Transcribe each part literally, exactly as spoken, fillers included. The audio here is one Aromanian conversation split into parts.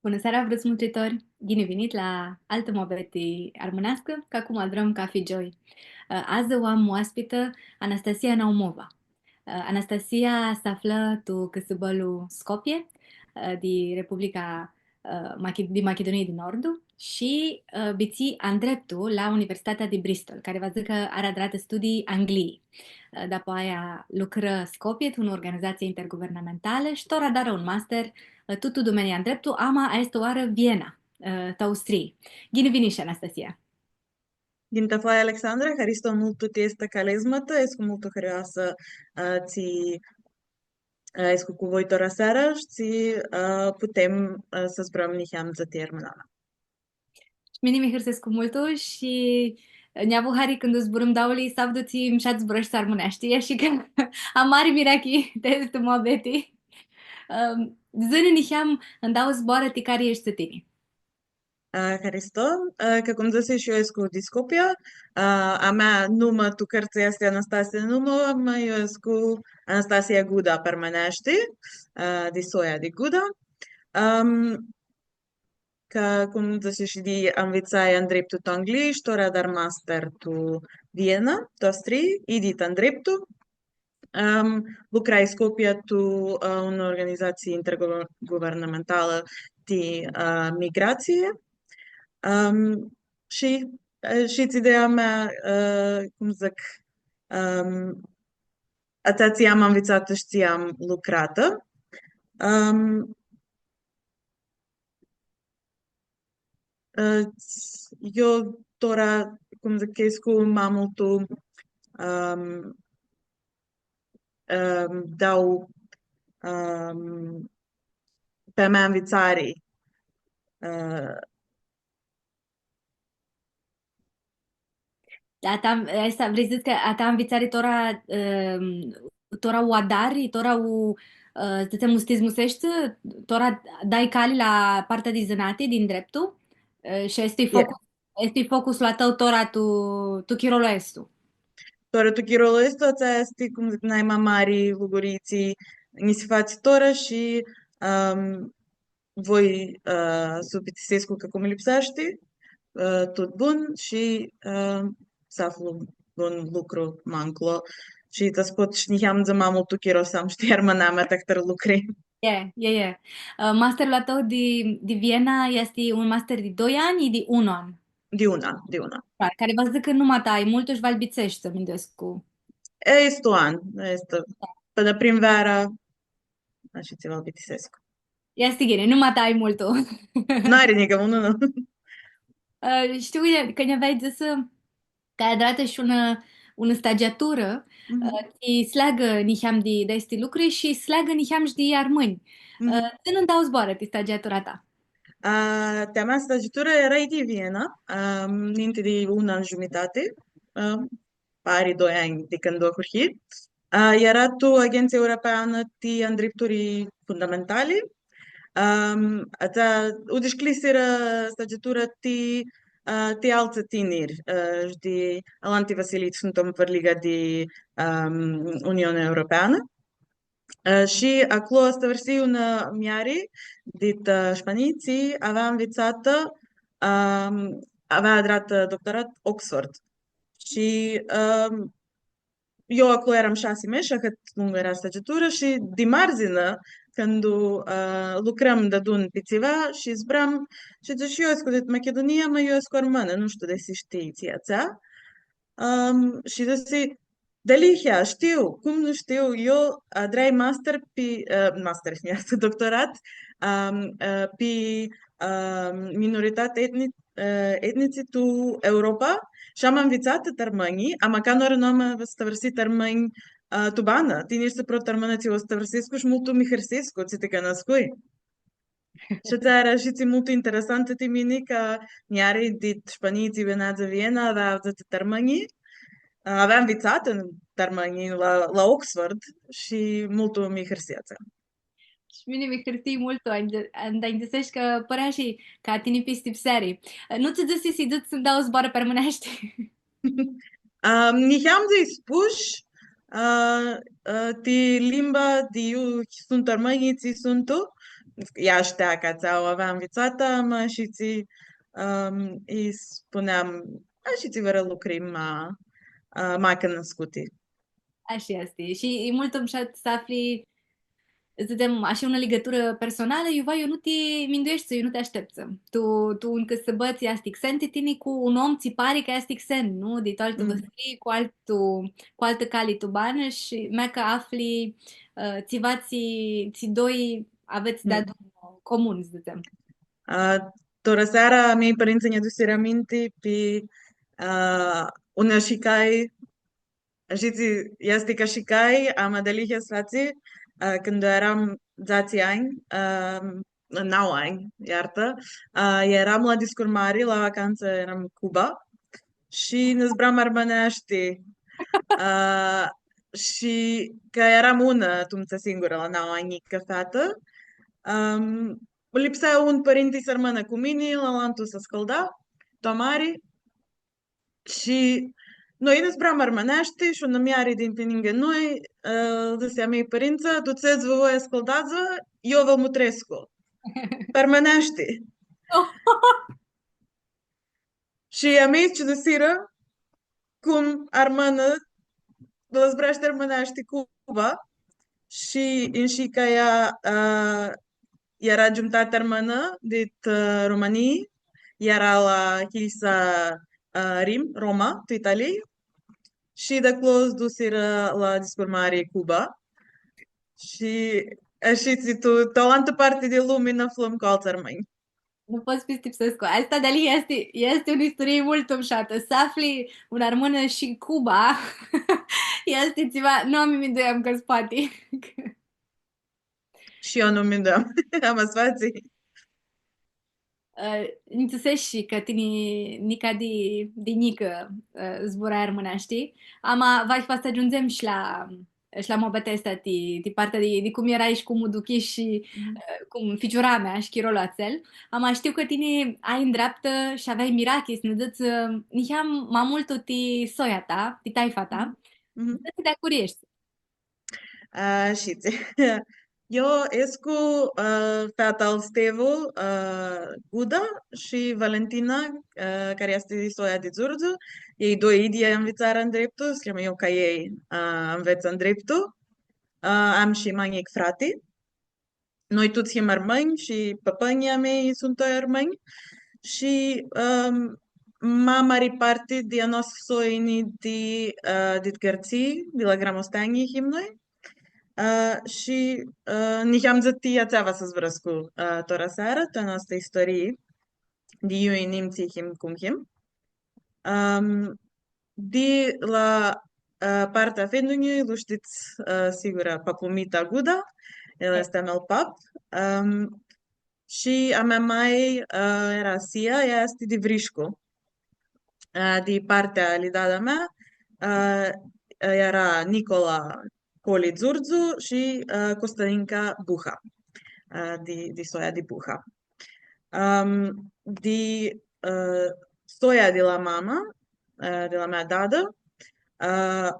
Bunã seara, vruts mutritori! Ghini vinit la altã muabeti armãneascã, ca cum adrãm cafi gioi. Adzã u am oaspitã Anastasia Naumova. Anastasia s-aflã tu cãsãbãlu Scopie, di Republica, Machi-, di Machidunii di Nordu shi bitisi andreptu la Universitatea di Bristol, cari va dzãcã cã ari adratã studii Anglii. Dapoaia lucrã Scopie, tu unã organizatsii interguvernamentalã, shi tora adarã un master, ã, tu, tu domenia ndreptu, ama aestã oarã Viena, ã, tu Austrii. Ghini vinish, Anastasia! Ghini ti aflai, Alexandra, haristo multu ti aestã calezmã, escu multu hãrioasã, ã, tsi, ã, escu cu voi tora seara shi tsi, ã, putem, ã, s-zburãm niheamã dzã ti armãnamea. Shi mini mi hãrsescu multu shi nj-avu hari cãndu zburãm dauli, s-avdu tsi mushat zburãshti armãneashti, ashi cã am mari mirachi ti aestã muabeti. Ãm, dzã-nã niheam ndauã zboarã ti cari eshti tini. Ã, haristo, ã, ca cum dzãsish, eu escu di Scopia, ã, a mea numã tu cãrtsã easti Anastasia Naumova, ma eu escu Anastasia Guda pi armãneashti, ã, di soia di Guda. Ãm, Ca cum dzãsish, di anvitsai andreptu tu Anglii, shi tora adar master tu Viena, tu Austrii, idit andreptu. Ãm, lucrai Scopia tu, ã, unã organizatsii interguvernamentalã di, ã, migratsii. Ãm, shi, ã, shi tsi di a mea, ã, cum dzãc, ãm, atsea tsi am anvitsatã shi tsi am lucratã. Ãm, Ã, eu tora, cum dzãc, escu ma multu, ãm, ãm, dau, ãm, pi a mea anvitsari, ã, A ta, aestã, vrei s-dzãts cã a ta anvitsari tora, ãm, tora u adari, tora u, ã, s-dzãtsem, u stizmuseshti, tora dai cali la partea di zãnati, di ndreptu, ã, shi easti focus, easti focusul a tãu tora tu, tu chirolu aestu. Tora tu chirolu aestu, atsea easti, cum dzãc, nai ma mari lugurii tsi nji si fatsi tora shi, ãm, voi, ã, s-u bitisescu ca cum lipseashti, ã, tut bun shi, ã, s-aflu un lucru ma nclo shi ta s-pot shi niheamã dzã ma multu chiro s-am shi ti armãnamea ti ahtãri lucri. E, e, e. Ã, masterlu a tãu di, di Viena easti un master di doi anj i di un an? Di un an, di un an. Da, cari va s-dzãcã cã nu ma ta ai multu shi va-l bitseashti, minduescu. E, easti un an, easti pãnã primveara, ashi tsiva bitisescu. Easti ghini, nu ma ta ai multu. Nu ari nica, nu, nu. Ã, shtiu cã, cã nj-aveai dzãsã cã ai adratã shi unã, unã stagiaturã, ã, tsi s-leagã niheam di, di aesti lucri shi s-leagã niheam shi di armãnj. Ã, dzã-nã ndauã zboarã ti stagiatura ta. Ã, ti a mea stagiaturã eara di Viena, ã, ninti di un an giumitati, ã, pari doi anj di cãndu ahurhii. Ã, eara tu Agenția Europeană ti Andrepturi Fundamentale. Ãm, atsea, u dishcljisirã stagiatura ti, ã, ti altsã tiniri, ã, shi di alanti vãsilii tsi suntu tu vãrliga di, ãm, Uniunea Europeanã. Ã, shi aclo stãvãrsii unã muljari dit, ã, Shpanii, tsi avea anvitsatã, ãm, avea adratã doctorat Oxford. Shi, ãm, eu aclo earam shasi mesh, ahãt lungã eara stagiatura, shi di mardzinã, cãndu, ã, lucram deadun pi tsiva shi zburam, shi dzãsh, eu escu dit Machidunia, ma eu escu armãnã, nu shtiu desi shtii tsi e atsea. Ãm, shi dzãsi, dealihea, shtiu, cum nu shtiu, eu adrai master pi, ã, master, iartã, doctorat, ãm, ã, pi, ãm, minoritati etni-, ã, etnitsi tu Europa shi am anvitsatã ti armãnj, ama canãoarã nu am stãvãrsitã armãnj, ã, tu banã, tini eshti prota armãnã tsi u stãvãrsescu shi multu mi hãrsescu tsi ti cunuscui. Shi atsea eara shi tsi multu interesantã ti mini, cã muljari di Shpanii tsi vinea dzã Viena, avea avdzãtã ti armãnj, avea anvitsatã ti armãnj la, la Oxford shi multu mi hãrsea atsea. Shi mini mi hãrsii multu, anda nj-dzãseshi cã pãrea shi ca tini pistipseari. Nu tsã dzãsi s-dzãts ndauã zboarã pi armãneashti? Ãm, niheamã dzã-lj spush, ã, ã, ti limba di iu suntu armãnjlji, tsi suntu, ea shtea cã atsea u avea nvitsatã, ma shi tsi, ãm, lji spuneam, a, shi tsi vãrã lucri ma, a, ma cãnãscuti. Ashi easti. Shi e multu mushat s-afli, dzãtsem, ashi unã ligãturã personalã, iuva iu nu ti mindueshti, iu nu ti ashteptsã. Tu, tu un cãsãbã tsi easti xen ti tini cu un om tsi pari cã easti xen, nu? Di tu altã vãsilii, cu altu, cu altã cali tu banã shi mea cã afli, ã, tsiva tsi, tsi doi avets deadun comun, dzãtsem. A, tora seara, a mei pãrintsã nj-adusirã aminti pi, a, unã shicai, ashitsi, easti ca shicai, ama dealihea s-fatsi, a, cãndu earam dzatsi anj, a, nauã anj, iartã, a, earam la Discurmari, la vacantsã earam Cuba, shi nã zburam armãneashti, a, shi cã earam unã, tumtsã singurã, la nauã anj, ca featã, am, lipsea un pãrinti s-armãnã cu mini, la alantu s-ascãlda, tu amari, shi noi nã zburam armãneashti shi unã muljari dinti ningã noi, ã, dzãsi a mei pãrintsã, dutsets-vã voi ascãldatsã, eu vã mutrescu. Pi armãneashti. Shi a mei s-ciudusirã cum armãnã, la zburashti armãneashti Cuba, shi inshi ca ea, ã, eara giumitati armãnã dit, ã, Romãnii, eara la hilj-sa, ã, Rim, Roma, tu Italii, shi di aclo s-dusirã la Discurmari Cuba. Shi, ã, shi tsi tu, tu alantã parti di lumi nã aflãm cu altsã armãnj. Nu pot s-pistipsescu. Aestã dealihea easti, easti unã isturii multu mushatã. S-afli unã armãnã shi Cuba, easti tsiva, nu mi minduiam cã s-poati. Shi eu nu mi minduiam. Ama s-fatsi. Ã, nji dzãseshi cã tini nica di, di njicã, ã, zburai armãneashti. Ama va, va s-agiundzem shi la shi la muabetea aestã ti, ti partea di, di cum earai shi cum u duchishi shi, ã, cum ficiuramea shi chirolu atsel. Ama shtiu cã tini ai ndreaptã shi aveai mirachi s-nã dzãts, ã, niheam ma multu ti soia ta, ti taifa ta. Mhm. Dzã-nã di cari eshti. A, shi tsi. Eu escu, ã, feata al Stevu, ã, Guda shi Valentina, ã, cari easti di soia di Dzurdzu. Elj doi idyea anvitsarã ndreptu, s-cljamã eu ca elj, ã, anvetsã ndreptu. Ã, am shi ma njic frati. Noi tuts him armãnj shi pãpãnjlji a mei suntu armãnj. Shi, ãm, ma mari parti di a noastrã soi yini di, ã, di Gãrtsii, di la Gramosteanj him noi. Ã, shi, ã, niheamã dzã ti atsea va s-zburãscu, ã, tora searã, tu a noastrã isturii, di iu yinim, tsi him, cum him. Ãm, di la, ã, partea a fenduljlui, lu shtits, ã, sigura, papu Mita Guda, el easti a meu pap. Ãm, shi a mea mai, ã, eara Sia, ea easti di Vrishcu. Ã, di partea ali dada mea, ã, eara Nicola Coli Dzurdzu shi, ã, Costadinca Buha, ã, di, di soia di Buha. Ãm, di, ã, soia di la mama, ã, di la mea dadã, ã,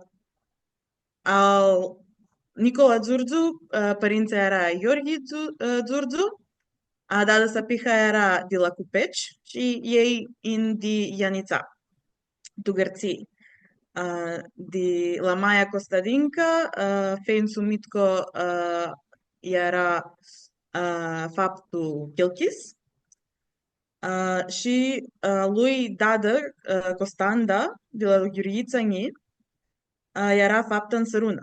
al Nicola Dzurdzu, ã, pãrintsã eara Iorghi Dzu-, ã, Dzurdzu, a dada-sa Piha eara di la Cupeci shi elj yin di Ianitsa, tu Gãrtsii. Ã, di la maia Costadinca, ã, fensu mitcu, ã, eara, ã, faptu Chilchis. Ã, shi, ã, lui dadã, ã, Costanda, di la Ghiurghitsa nji, ã, eara faptã Nsãrunã.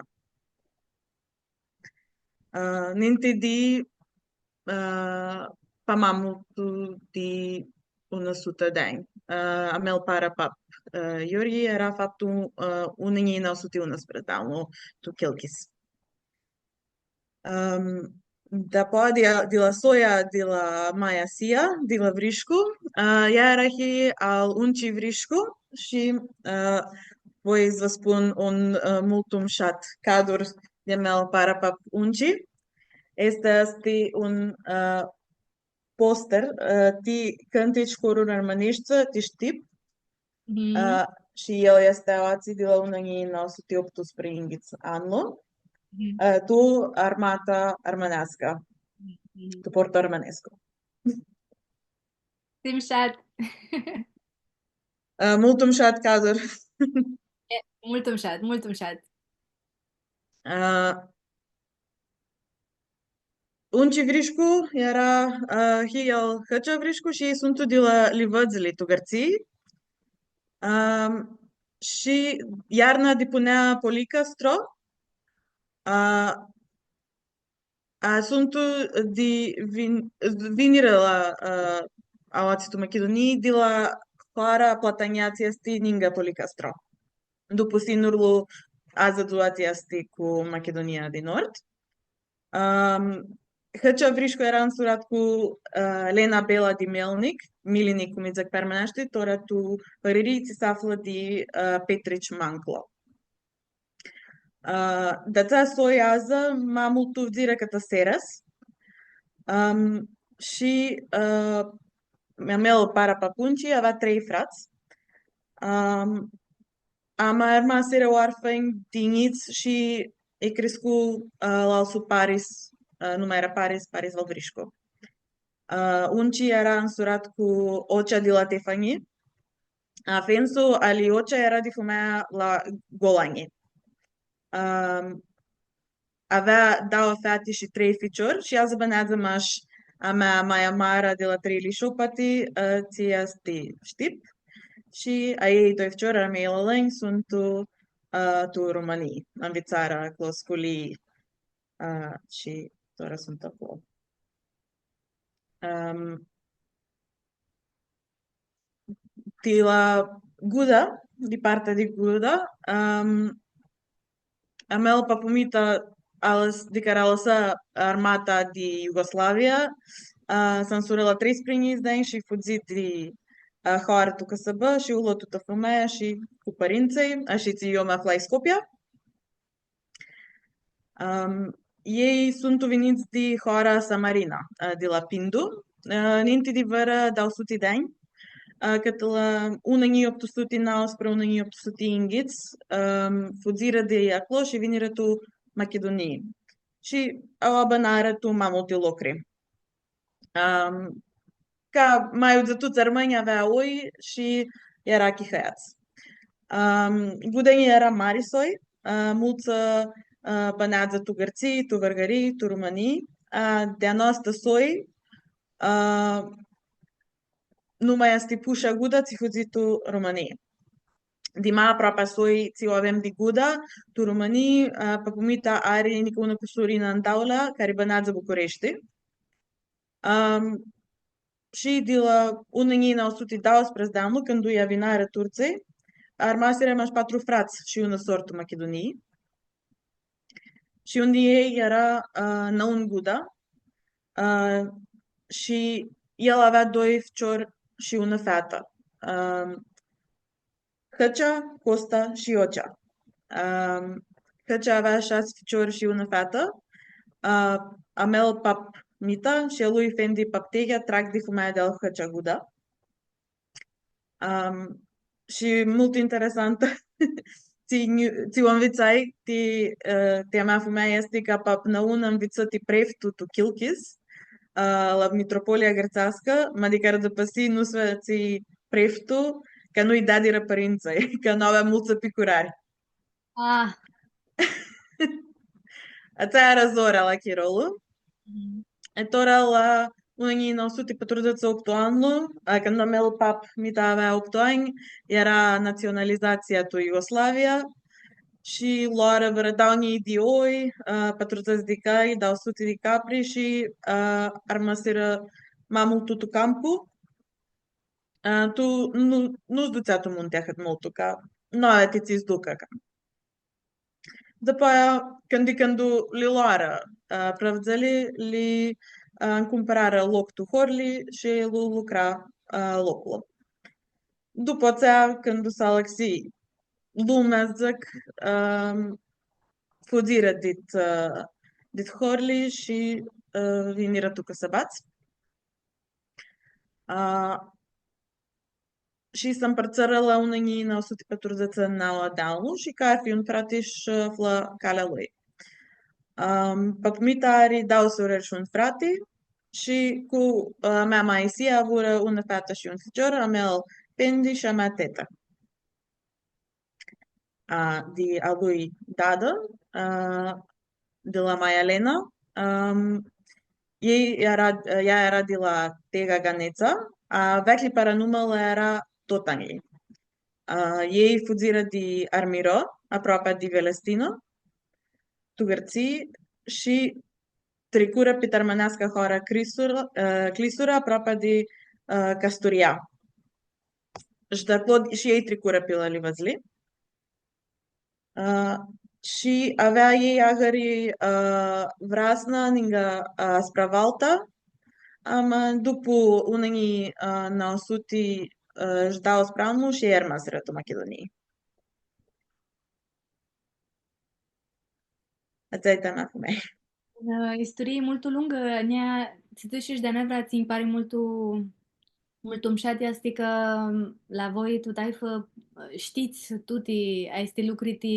Ã, ninti di, ã, pa ma multu di unã sutã di anj. Ã, a meu parapap, ã, Iorghi, eara faptu, ã, unã njilji nauã suti unsprãdzatsi, anlu tu Chilchis. Ãm, dapoaia di, di la soia, di la maia Sia, di la Vrishcu, ã, ea eara hilj al Unci Vrishcu shi, ã, voi s-vã spun un, ã, multu mushat cadur di a meu parapap Unci. Easti, easti un, ã, poster, ã, ti cãntitsi, coruri armãneshti, ti shtip. Mhm. Ã, shi el easti aoatsi di la unã njilji nauã suti optusprãyinghits anlu, mhm, ã, tu armata armãneascã. Mhm. tu Porto Armãnescu. Ti mushat. Ã, multu mushat, Cador. E, multu mushat, multu mushat. Ã, Unchi Vrishcu eara, ã, hilj al Hãcea Vrishcu shi elj suntu di la Livãdzli tu Gãrtsii. Ãm, shi iarna dipunea Policastro. Ã, a, suntu di vin-, vinirã la, ã, aoatsi tu Machidunii, di la hoara Platania tsi easti ningã Policastro. Dupu sinurlu adzã dzua tsi easti cu Machidunia di Nord. Ãm, Hãcea Vrishcu eara nsurat cu, ã, Lena Bela di Melnic, Milinic, cum lji dzãc pi armãneashti, tora tu Hãririi tsi s-aflã di, ã, Petrici ma nclo. Ã, di atsea soi adzã, ma multu fudzirã cãtã Seras. Ãm, shi, ã, a meu para pap Unchi avea trei frats. Ãm, ama armasirã oarfãnj di njits shi lji criscu, ã, la al su Paris, ã, numa eara Paris, Paris al Vrishcu. Ã, Unchi eara nsurat cu Ocea di la Tefani. Afendu-su ali Ocea eara di fumealja la Golani. Ãm, avea dauã feati shi trei ficiori shi adzã bãneadzã mash a mea maia mara di la Trei Lishopati, ã, tsi easti Shtip, shi a ljei doi ficiori, a mei lãlãnj, suntu, ã, tu Romãnii, anvitsarã aclo sculii, ã, shi tora suntu aclo. Ãm, ti la Guda, di partea di Guda, ãm, a meu papu-mita alãs-, di cari alãsã armata di Iugoslavia, ã, s-nsurã la treisprãyinghits di anj shi fudzi di, ã, hoarã tu cãsãbã shi u lo tutã fumealja shi cu pãrintsãlj, ashi tsi io mi aflai Scopia. Ãm, elj suntu vinits di hoara Samarina, ã, di la Pindu, ã, ninti di vãrã dauã suti di anj, ã, cãtã la unã njilji optu suti nausprã, unã njilji optu suti yinghits, ãm, fudzirã di aclo shi vinirã tu Machidunii. Shi aoa bãnarã tu ma multi locri. Ãm, ca ma iudzituts armãnj, avea oi shi eara chihãiats. Ãm, Gudenjlji eara mari soi, ã, multsã, ã, bãneadzã tu Gãrtsii, tu Vãrgãrii, tu Rumãnii, ã, di a noastã soi, ã, numa easti Pusha Guda, tsi fudzi tu Rumãnii. Di ma aproapea soi tsi u avem di Guda, tu Rumãnii, ã, papu-mita ari nica unã cusurinã Andaulea, cari bãneadzã Bucureshti. Ãm, shi di la unã njilji nauã suti dauãsprãdzatsi di anlu, cãndu u avinarã turtsãlj, armasirã mash patru frats shi unã sorã tu Machidunii. Shi un di elj eara, ã, Naun Guda, ã, shi el avea doi ficiori shi unã featã. Ãm, Hãcea, Costa shi Ocea. Ãm, Hãcea avea shasi ficiori shi unã featã. Ã, a meu pap-mita shi a lui fendi pap-teghea trag di fumealja di al Hãcea Guda. Ãm, shi multu interesantã, tsi nj-, tsi u anvitsai ti, ã, ti a mea fumealji easti cã pap Naun anvitsã ti preftu tu Kilkis, ã, la mitropolia gãrtseascã, ma di cari dupã tsi nu s-featsi preftu, cã nu-lj deadirã pãrintsãlj, cã nu avea multsã picurari. Ah. Atsea eara zora la chirolu. Mhm. E tora la unã njilji nauã suti patrudzãts shi optu anlu, a, cãndu a meu pap-mita avea optu anj, eara natsionalizatsia tu Iugoslavia, shi loarã vãrã dauã njilji di oi, a, patrudzãts di cai, dauã suti di capri shi, a, armasirã ma multu tu campu. A, tu nu, nu s-dutsea tu munti ahãt multu, cã nu avea ti tsi s-ducã, cã. Dupã aia, cãndu, cãndu li loarã, a, prãvdzãli, li, a, ncumpãrarã loc tu Horli shi lu lucra, a, loclu. Dupã atsea, cãndu s-alãxi lumea, dzãc, a, fudzirã dit, a, dit Horli shi, a, vinirã tu cãsãbadz. A, shi s-ampãrtsãrã la unã njilji nauã suti patrudzãts shi nauã di anlu shi cathi un frati sh-aflã calea lui. Am, pap-mita ari dauã surãri shi un frati, shi cu, ã, mea maisi avurã unã featã shi un ficior, a meu Pendi shi a mea tetã. A, di a lui dadã, ã, di la maia Lena, ãm, elj eara, ea eara di la Tega Ganetsa, a veaclji paranumã lã eara Totanjlji. Ã, elj fudzirã di Armiro, aproapea di Velestino, tu Gãrtsii, shi tricurã pi armãneasca hoarã Clisura, ã, Clisura, aproapea di, ã, Casturia. Shi di aclo shi elj tricurã pi la Livãdzli. Ã, shi avea elj agãri, ã, Vrasna, ningã, ã, Spravalta, ama dupu unã njilji, ã, nauã suti, ã, shi dauãsprãdzatsi shi elj armasirã tu Machidunii. Atsea easti a mea fumealji. Ã, isturii multu lungã, nea, tsi dzãts shi di-a mea vrea, tsi nji pari multu, multu mushat easti cã la voi tu taifã, ã, shtits tuti aesti lucri ti,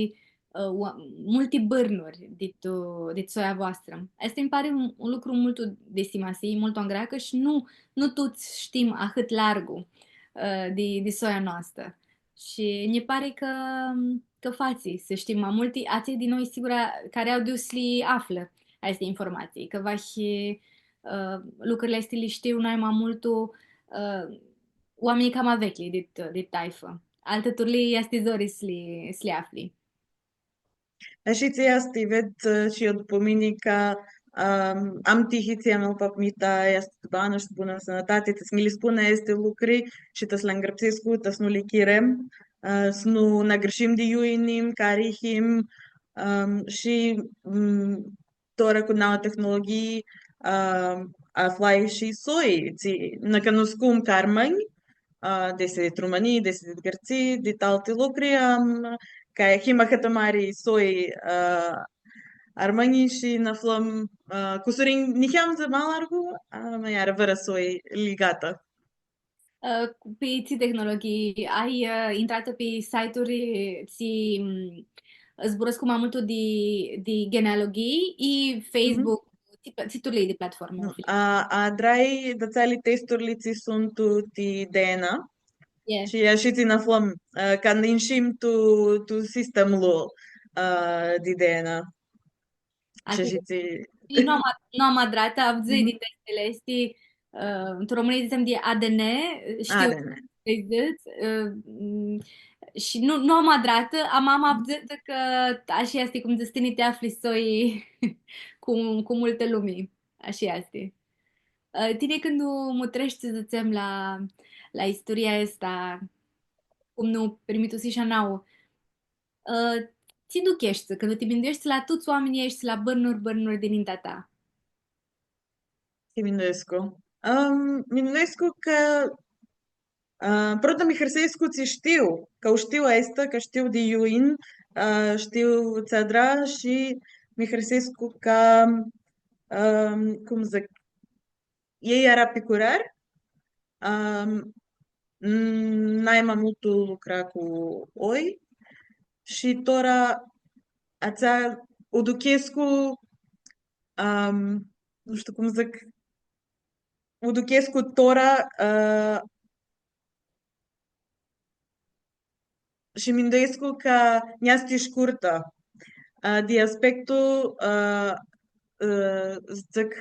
ã, ua-, multi bãrnuri di tu, di soia voastrã. Aestã nji pari un, un lucru multu di simasii, multu angreacã shi nu, nu tuts shtim ahãt largu, ã, di, di soia noastrã. Shi nji pari cã, cã fatsi s-shtim ma multi, atselj di noi, sigura, cari au di iu s-li aflã aesti informatsii, cã vahi, ã, lucrili aesti li shtiu nai ma multu, ã, oaminjlji cama veclji dit, dit taifã. Altã turlii easti zori s-li, s-li afli. Ashitsi easti, ved, ã, shi eu dupu mini cã, ãm, am tihi tsi a meu pap-mita easti tu banã shi tu bunã sãnãtati, ta s-nji li spunã aesti lucri shi ta s-li angrãpsescu, ta s-nu li chirem, ã, s-nu nã agãrshim di iu yinim, cari him, ãm, shi, ãm, tora cu nauã tehnologhii, ãm, aflai shi soi, tsi nã cunuscum ca armãnj, ã, desi di Rumãnii, desi di Gãrtsii, di alti lucri, ãm, cã him ahãtã mari soi, ã, armãnj shi nã aflãm, ã, cusurinj niheamã ma largu, ã, ma iarã vãrã soi ligatã. Ã, cu, pi tsi tehnologhii ai, ã, intratã pi site-uri, tsi, m, zburãscu ma multu di, di genealoghii, i Facebook, tsi, tsi turlii di platformã? Nu, a, adrai di atseali testurli tsi suntu ti D N A. Shi ashitsi nã aflãm, ã, cãndu inshim tu, tu sistemlu, ã, di D N A. Shi ashitsi. Nu am, nu am adratã, avdzãi di testili aesti, ã, tu Romãnii dzãtsem di A D N, shtiu, A D N, tsi dzãts, ã, m, shi nu, nu am adratã, ama am avdzãtã cã ashi easti, cum dzãts tini, ti afli soi cu, cu multã lumi. Ashi easti. Ã, tini cãndu mutreshti, dzãtsem, la, la isturia aestã, cum nu pirmitusish a nauã, ã, tsi ducheshti, cãndu ti mindueshti la tuts oaminjlji aeshti, la bãrnuri, bãrnuri di ninta ta? Tsi minduescu? Ãm, minduescu cã Ã, prota mi hãrsescu tsi shtiu, cã u shtiu aestã, cã shtiu di iu yin, ã, shtiu tsi adra shi mi hãrsescu cã, ãm, cum dzãc, elj eara picurari, ãm, n-, nai ma multu lucra cu oi shi tora atsea u duchescu, ãm, nu shtiu cum dzãc, u duchescu tora, ã, shi minduescu cã nj-easti shcurtã, ã, di aspectul, ã, ã, dzãc,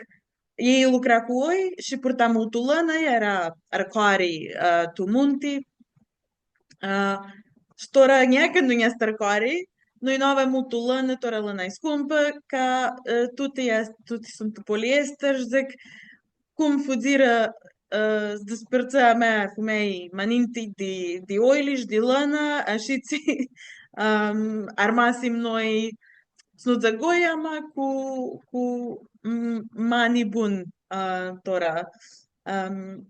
elj lucra cu oi shi purta multu lãnã, eara arcoari, ã, tu munti, ã, shi tora nj-easti, cãndu nj-easti arcoari, noi nu avem multu lãnã, tora lãna e scumpã, cã, ã, tuti eas-, tuti suntu poliester, shi dzãc, cum fudzirã, ã, s-dispãrtsã a mea fumealji ma ninti di, di oili shi di lãna, ashitsi, ãm, armasim noi, s-nu dzãc goi, ama cu, cu, m-, mani bun, ã, tora. Ãm,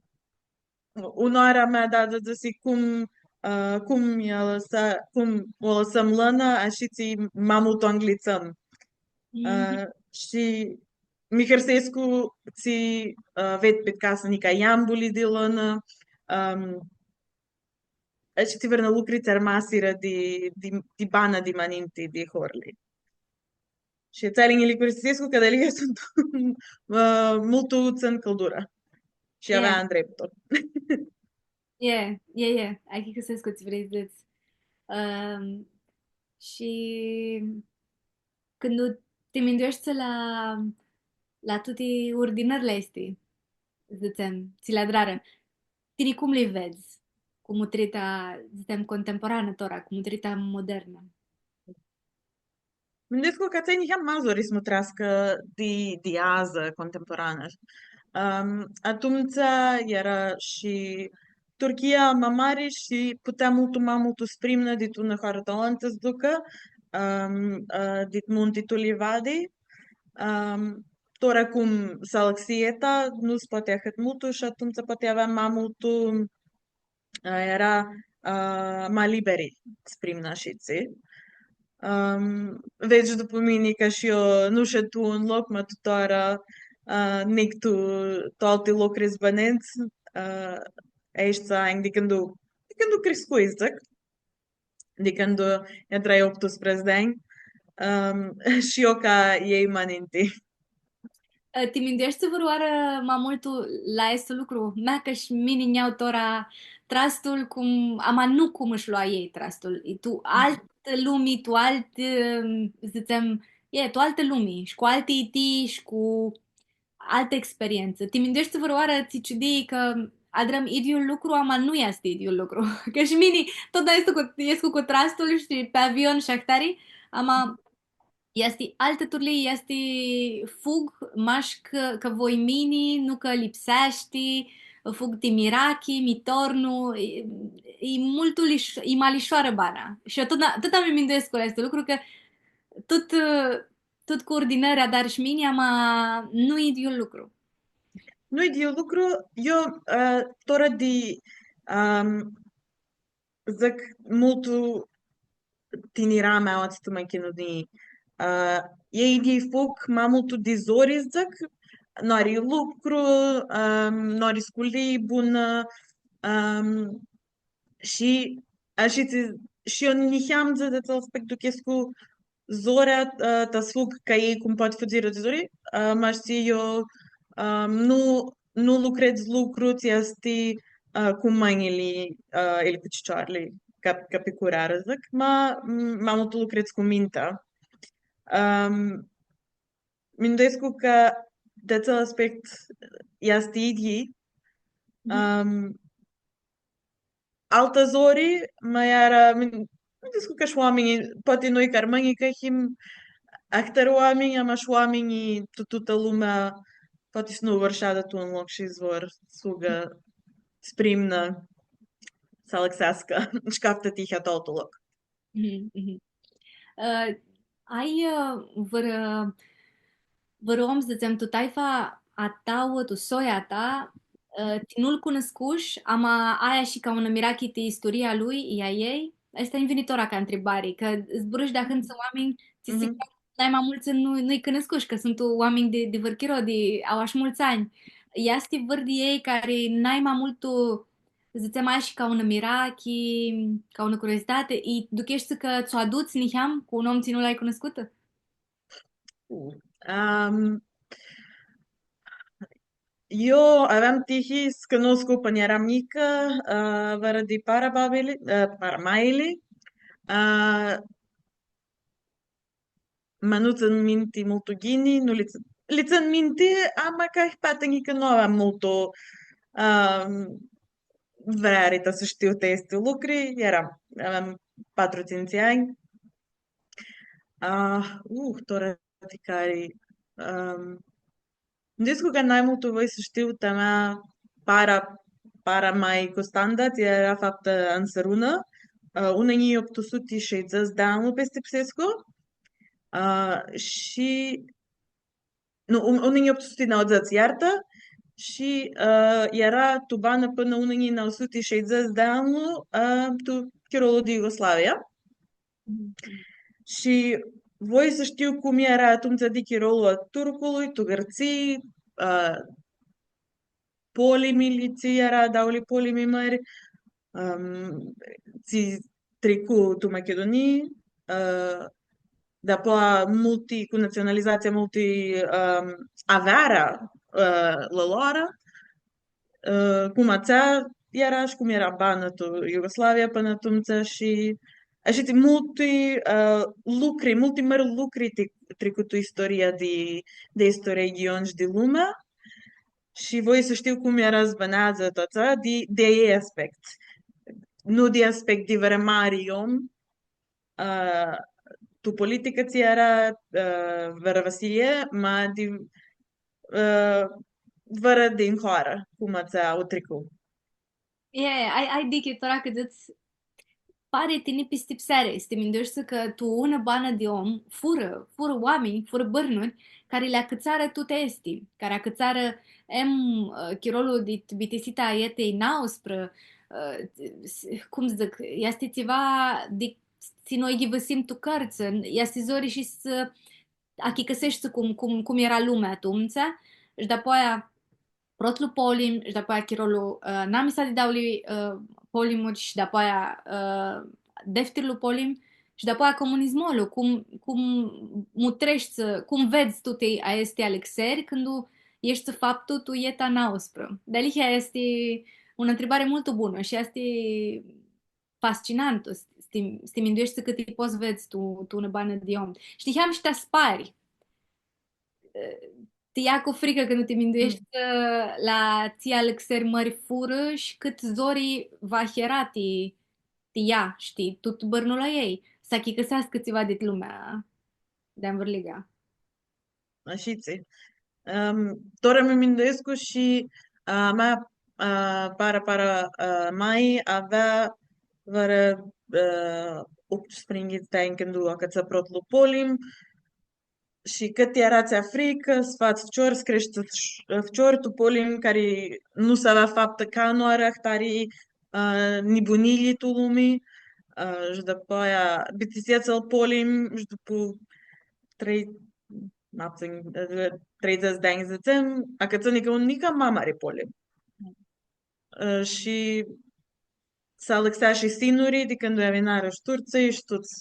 unãoarã a mea dadã dzãsi cum, ã, cum u alãsa-, cum u alãsãm lãna, ashitsi ma multu u anglitsãm. Ã, shi mi hãrsescu tsi, ã, ved pit casã nica iambuli di lãnã, ãm, ashitsi vãrnã lucri tsi armasirã di, di, di bana di ma ninti di horli. Shi atseali nji li curisescu cã dealihea suntu, ã, multu tsãn cãldurã. Shi avea ndreptu. E, e, e. Achicãsescu tsi vrei s-dzãts. Ãm, shi cãndu ti mindueshti la, la tuti urdinãrli aesti, dzãtsem, tsi li adrarã, tini cum li vedz cu mutrita, dzãtsem, contemporanã tora, cu mutrita modernã? Minduescu cã atselj niheam ma zori s-mutreascã di, di adzã contemporanã. Ãm, atumtsea eara shi Turchia ma mari shi putea multu ma multu s-primnã dit unã hoarã tu alantã s-ducã, ãm, ã, dit munti tu livadi. Ãm, tora cum s-alãxi eta, nu s-poati ahãt multu shi atumtsea poati avea ma multu, ã, eara, ã, ma liberi s-primnã ashitsi. Ãm, vedz dupu mini cã shi eu nu shed tu un loc, ma tu tora, ã, neg tu, tu alti locuri s-bãnedz, ã, aeshti anj di cãndu, di cãndu criscui, dzãc, di cãndu adrai optusprãdzatsi di anj, ãm, shi eu ca elj ma ninti. Ã, ti mindueshti vãrãoarã ma multu la aestu lucru? Mea cã shi mini nj-au tora trastul cum, ama nu cum ãsh loa elj trastul. E tu altã lumi, tu altã, dzãtsem, e, tu altã lumi, shi cu alti itii, shi cu altã experientsã. Ti mindueshti vãrãoarã, tsi ciudii cã adrãm idyiul lucru, ama nu easti idyiul lucru. Cã shi mini, tut escu cu, escu cu trastul shi pi avion shi ahtari, ama easti altã turlii, easti fug, mash cã, cã voi mini, nu cã lipseashti, fug ti mirachi, mi tornu, e, e multu lish-, e ma lishoarã bana. Shi eu tut, tut mi minduescu la aestu lucru, cã tut, tut cu urdinãri adar shi mini, ama nu idyiul lucru. Nu idyiul lucru, eu, ã, tora di, ãm, dzãc, multu tiniramea aoatsi tu Machidunii. Ã, elj di fug ma multu di zori, dzãc, nu ari lucru, ãm, nu ari sculii bunã, ãm, shi ashitsi, shi eu niheamã, dzãc, di atsel aspect duchescu zorea, ã, ta s-fug ca elj, cum poati fudzirã di zori, ã, mash tsi eu, ã, nu, nu lucredz lucru tsi easti, ã, cu mãnjli, ã, ili cu cicioarli, ca, ca pi curarã, dzãc, ma, m-, ma multu lucredz cu mintea. Ãm, minduescu cã di atsel aspect easti idyi. Mhm. Ãm, altã zori, ma eara, min-, minduescu cã shi oaminjlji, poati noi ca armãnj, cã him ahtãri oaminj, ama shi oaminjlji, tu, tutã lumea, poati s-nu vor s-shadã tu un loc shi s-vor s-fugã, s-primnã, s-alãxeascã, shi caftã tihea tu altu loc. Mhm, mhm. Ã, ai, ã, vãrã, vãrã om, s-dzãtsem, tu taifa a ta, tu soia a ta, ã, tsi nu-l cunuscush, ama ai ashi ca unã mirachi ti isturia lui, i a ljei? Aestã nj-vini tora ca ntribari, cã zburãsh di ahãntsã oaminj, tsi sigura nai ma multsã nu, nu-lj cunuscush, cã suntu oaminj di, di vãrchiro, di, au ashi multsã anj. Easti vãr di elj cari nai ma multu dzãtsem ashi, ca unã mirachi, ca unã curiozitati, i ducheshti cã ts-u aduts niheam cu un om tsi nu l-ai cunuscutã? Am, eu aveam tihi s-cunuscu pãnã earam njicã, ã, vãrã di parababili, ã, paramaili, ã, ma nu tsãn minti multu ghini, nu li tsãn, li tsãn minti, ama ca hipatã njicã nu aveam multu, ãm, vreari ta s-shtiu ti aesti lucri, earam, aveam patru, tsintsi anj. Ah, uh, tora ti cari, ãm, Minduescu cã nai multu voi s-shtiu ta mea para, para ma cu standard, eara faptã ãn Sãrunã, ã, unã njilji optu suti shaidzãts di anlu, pistipsescu, ã, shi, nu, un-, unã njilji optu suti nauãdzãts, iartã, shi, ã, eara tu banã pãnã unã njilji nauã suti shaidzãts di anlu, ã, tu chirolu di Iugoslavia. Shi voi s-shtiu cum eara atumtsea di chirolu a turcului, tu Gãrtsii, ã, polimili, tsi eara, dauli polimi mãri, ãm, tsi tricu tu Machidunii, ã, dapoaia multi, cu natsionalizatsia, multi, ãm, avearea, ã, lã loarã, ã, cum atsea eara shi cum eara banã tu Iugoslavia pãnã atumtsea shi ashitsi multi, ã, lucri, multi mãri lucri ti-, tricu tu istoria di, di istoria region shi di lumea. Shi voi s-shtiu cum eara s-bãneadzã tu atsea di, di aspect. Nu di aspect di vãrã mari om, ã, tu politicã tsi eara, ã, vãrã vãsilii, ma di, ã, vãrã din hoarã, cum atsea u tricu. E, ai, ai dichi, tora cã dzãts, pari ti nipistipseari, s-ti mindueshti cã tu unã banã di om furã, furã oaminj, furã bãrnuri, cari li acãtsarã tuti aesti, cari acãtsarã em, ã, chirolu di bitisita a etei nauãsprã, ã, s-, cum dzãc, easti tsiva di tsi noi ghivãsim tu cãrtsã, easti zori shi s-achicãseshti cum, cum, cum eara lumea atumtsea, shi dapoaia protlu polim, shi dapoaia chirolu, ã, namisa di dauli, ã, polimuri, shi dapoaia, ã, deftirlu polim, shi dapoaia comunismolu, cum, cum mutreshti, cum vedz tuti aesti alãxeri, cãndu eshti faptu tu eta nauãsprã. Dealihea easti unã ntribari multu bunã shi easti fascinantu, s-, s-ti, s-ti mindueshti cãt ti pots vedz tu, tu unã banã di om. Shi niheam shi ti aspari. Ti ia cu fricã cãndu ti mindueshti, ã, la tsi alãxeri mãri furã shi cãt zori va hera ti, ti ea, shtii, tut bãrnul a ljei, s-achicãseascã tsiva dit lumea di anvãrliga. Ashitsi. Ãm, tora mi minduescu shi, ã, a mea, ã, para, para, ã, mai avea vãrã, ã, optsprãyinghits di anj cãndu acãtsã protlu polim, shi cãt eara atsea fricã, s-fats ficior, s-creshti ficior tu polim, cari nu s-avea faptã canãoarã ahtari, ã, nibunilji tu lumi, ã, shi dapoaia bitisea atsel polim, shi dupu trei, ma putsãn, ã, treidzãts di anj, dzãtsem, acãtsã nica un, nica ma mari polim. Ã, shi s-alãxea shi sinuri, di cãndu avinarã shi turtsãlji, shi tuts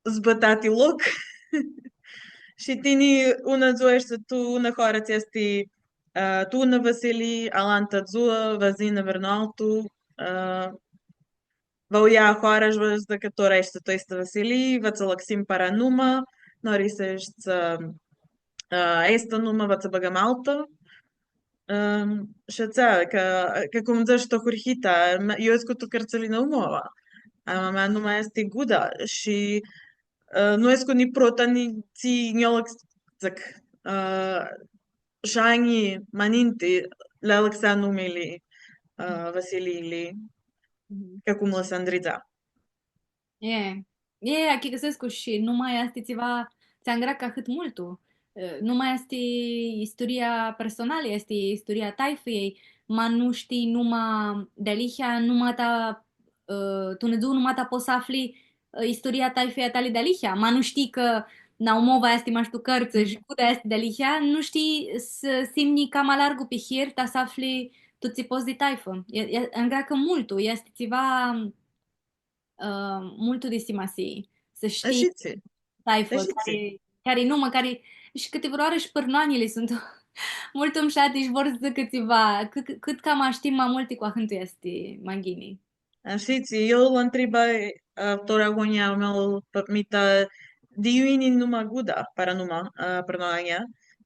s-bãta ti loc. Shi tini unã dzuã eshti tu unã hoarã tsi easti, ã, tu unã vãsilii, alantã dzuã va s-yinã vãrnu altu, ã, va u ljea hoara shi va dzãcã cã tora eshti tu aestã vãsilii, va tsã alãxim paranuma, nori s-eshti, ã, aestã numã, va tsã bãgãm altã. Ãm, shi atsea, ca, ca cum dzãsh tu ahurhita, ma-, eu escu tu cãrtsãli Naumova. A mea numa easti Guda shi, ã, nu escu ni prota, ni tsi nj-u alãx-, dzãc, ã, shi anj ma ninti li alãxea numili, ã, vãsiliili, ca cum lã s-andridza. E, e, achicãsescu shi numa easti tsiva tsi angreacã ahãt multu. E, numa easti isturia personalã, easti isturia a taifãljei, ma nu shtii numa dealihea, numa ta, e, tu unã dzuã numa ta pots s-afli, e, isturia a taifãljei a tali dealihea, ma nu shtii cã Naumova easti mash tu cãrtsã shi Guda easti dealihea, nu shtii s-, s-imnji cama largu pi hir ta s-afli tut tsi pots di taifã. E, e, angreacã multu, easti tsiva, ã, multu di simasii, s-shtii. Ashitsi. Taifã, ashitsi. Cari, cari numã, cari, shi cãtivãrãoarã shi pãrnoanjli suntu multu mushati shi vor s-dzãcã tsiva, cã-, cã-, cãt cama shtim ma multi, cu ahãntu easti ma ghini. Ashitsi, eu lu ntribai, ã, tora agonjea a meu, pãpmita, di iu yini numa Guda, paranuma, ã, pãrnoanjlji,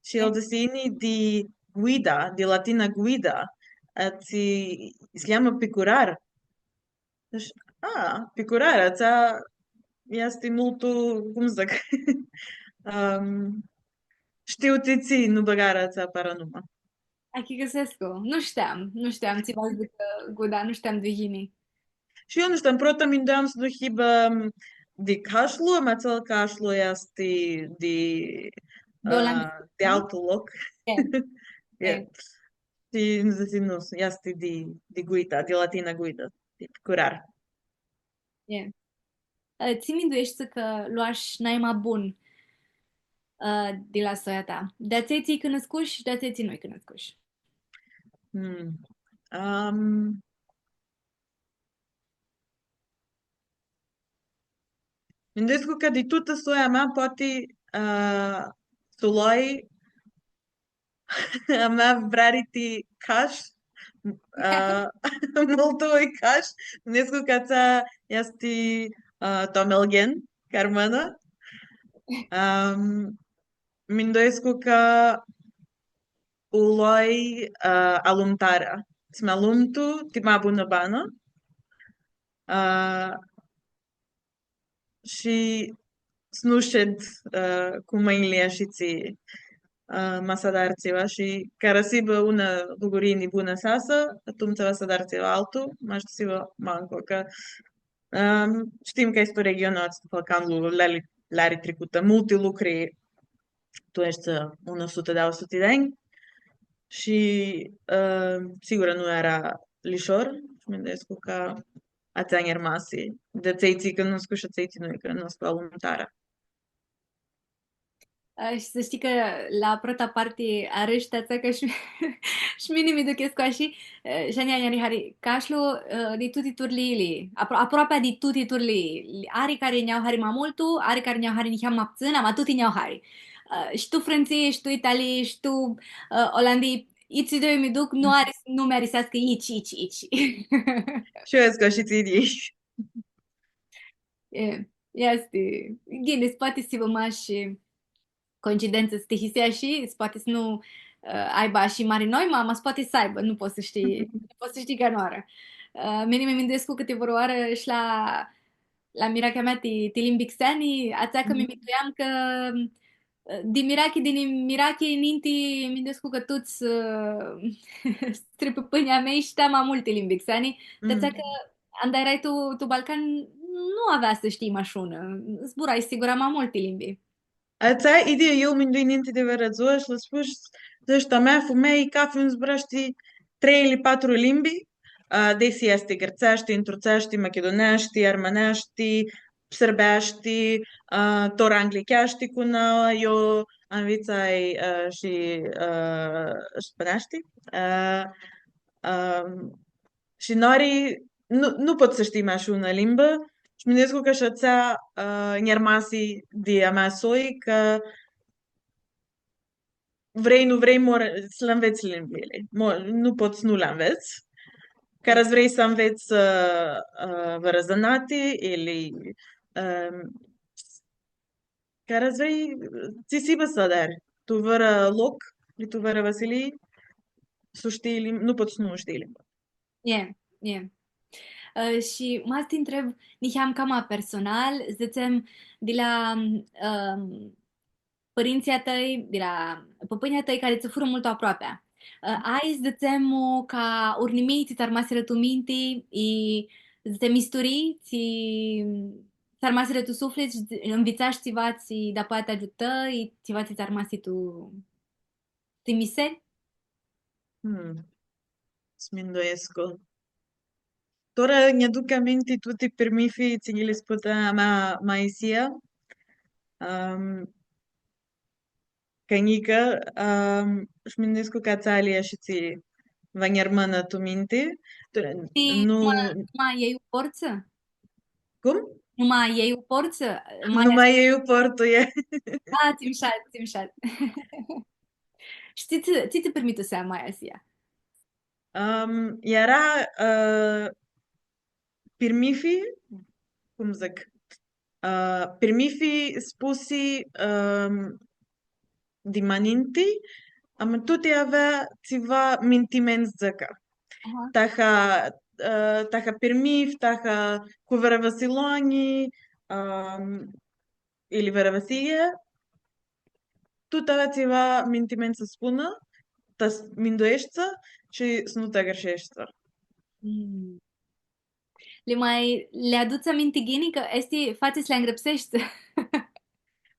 shi el dzãsi, yini di guida, di latina guida, ã, tsi s-cljamã picurar. Deci, a, picurarea, atsea easti multu, cum dzãc, ãm, shtiu ti tsi nu bãgarã atsea paranuma. Achicãsescu. Nu shteam, nu shteam, tsi va s-dzãcã Guda, nu shteam di iu yini. Shi eu nu shteam, prota mindueam s-nu hibã, ãm, di cashlu, ma atsel cashlu easti di, di Olandã, ã, di altu loc. E, e. Shi dzãsi, nu, easti di, di guida, di latina guida, di picurar. E. E, tsi mindueshti cã loash nai ma bun, e, di la soia ta? Di atselj tsi-lj cunuscush shi di atselj tsi nu-lj cunuscush? Hmm. Am, Minduescu cã di tutã soia mea, poati, ã, s-u loi a mea vreari ti cash, ã, multu i cash, minduescu cã atsea easti, ã, tu amelghen, ca armãnã. Ãm, minduescu cã u loi, ã, alumtarea. S-mi alumtu ti ma bunã banã. Ã, shi s-nu shed, ã, cu mãnjli ashitsi, ã, ma s-adar tsiva shi cara s-hibã unã lugurii bunã s-easã, atumtsea va s-adar tsiva altu, mash s-hibã mancu, cã, ãm, shtim cã easti tu regionlu aestu, Balcanlu, lari, lari tricutã multi lucri, tu aeshti unã sutã, dauã suti di anj. Shi, ã, sigura nu eara lishor, shi minduescu cã atsea nj-armasi, di atselj tsi cãnuscu shi atselj tsi nu cãnuscu, alumtarea. Ã, shi s-shtii cã la prota parti arãshti atsea cã shi, shi mini mi duchescu ashi, ã, shi a njia nj-ari hari cashlu, ã, di tuti turliili, apro-, aproapea di tuti turliili. Ari cari nj-au hari ma multu, ari cari nj-au hari niheam ma ptsãn, ama tuti nj-au hari. Ã, shi tu Frãntsii, shi tu Italii, shi tu, ã, Olandii, itsi di iu mi duc, nu ari, nu mi ariseascã itsi, itsi, itsi. Shi eu dzãc shi tsi di. E, easti. Ghini, s-poati s-hibã mash coincidentsã, stihisea shi s-poati s-nu, ã, aibã shi mari noimã, ma s-poati s-aibã, nu pots s-shtii, nu pots s-shtii canãoarã. Ã, mini mi minduescu cãtivãrãoarã shi la, la mirachea mea ti, ti limbi xeani, atsea cã mi minduiam cã, ã, di mirachi, di ni-, mirachi ninti, minduescu cã tuts, ã, strãpãpãnjlji a mei shtea ma multi limbi xeani, ti atsea cã anda earai tu, tu Balcan, nu avea s-shtii mash unã. Zburai, sigura, ma multi limbi. Atsea, idei, eu mindui ninti di vãrã dzuã shi lã spush, dzãsh, a mea fumealji cafi un zburashti trei ili patru limbi, ã, desi easti gãrtseashti, turtseashti, machiduneashti, armãneashti, sãrbeashti, ã, tora anglicheashti, cu nã, eu anvitsai, ã, shi, ã, spãneashti, ã, ã, shi nori, nu, nu pots s-shtii mash unã limbã, shi minduescu cã shi atsea, ã, nj-armasi di a mea soi, cã vrei, nu vrei, mor s-li anvets limbili. Mo-, nu pots s-nu li anvets. Cara s-vrei s-anvets, ã, ã, vãrã zãnati, ili, ãm, cara s-vrei, tsi s-hibã s-adari. Tu vãrã loc, tu vãrã vãsilii, s-u shtii lim-, nu pots s-nu shtii limba. E, e. Ã, shi ma s-ti ntreb, niheam cama personal, dzãtsem, di la, ãm, pãrintsãlj a tãi, di la pãpãnjlji a tãi cari tsã furã multu aproapea. Ã, ai, dzãtsem, ca urnimii tsi tsã armasirã tu minti, i, dzãtsem, isturii tsi tsã armasirã tu suflit shi dz-, nvitsash tsiva tsi dapoaia ti agiutã, i tsiva tsi tsã armasi tu, ti miseri? Hmm. S-minduescu. Tora nj-aduc aminti tuti pirmithi tsi nji li sputa a mea maisia. Ãm, ca njicã, ãm, shi minduescu cã atsea ali ashitsi va nj-armãnã tu minti. Tu-, ti nu numa, numa elj u portsã? Cum? Numa elj u portsã? Ma numa elj u portu, e. A, tsi mushat, tsi mushat. Shi tsi, tsi, tsi pirmitusea maia atsea? Ãm, eara, ã, pirmithi, cum dzãc, ã, pirmithi spusi, ãm, di ma ninti, ama tuti avea tsiva mintimentu s-dzãcã. Aha. Taha, ã, taha pirmithi, taha cu vãrã vãsilonji, ãm, ili vãrã vãsilji, tut avea tsiva mintimentu s-spunã, ta s-mindueshti shi s-nu ti agãrsheshti. Mm. Li ma, li aduts aminti ghini, cã aesti fatsi s-li angrãpseshti?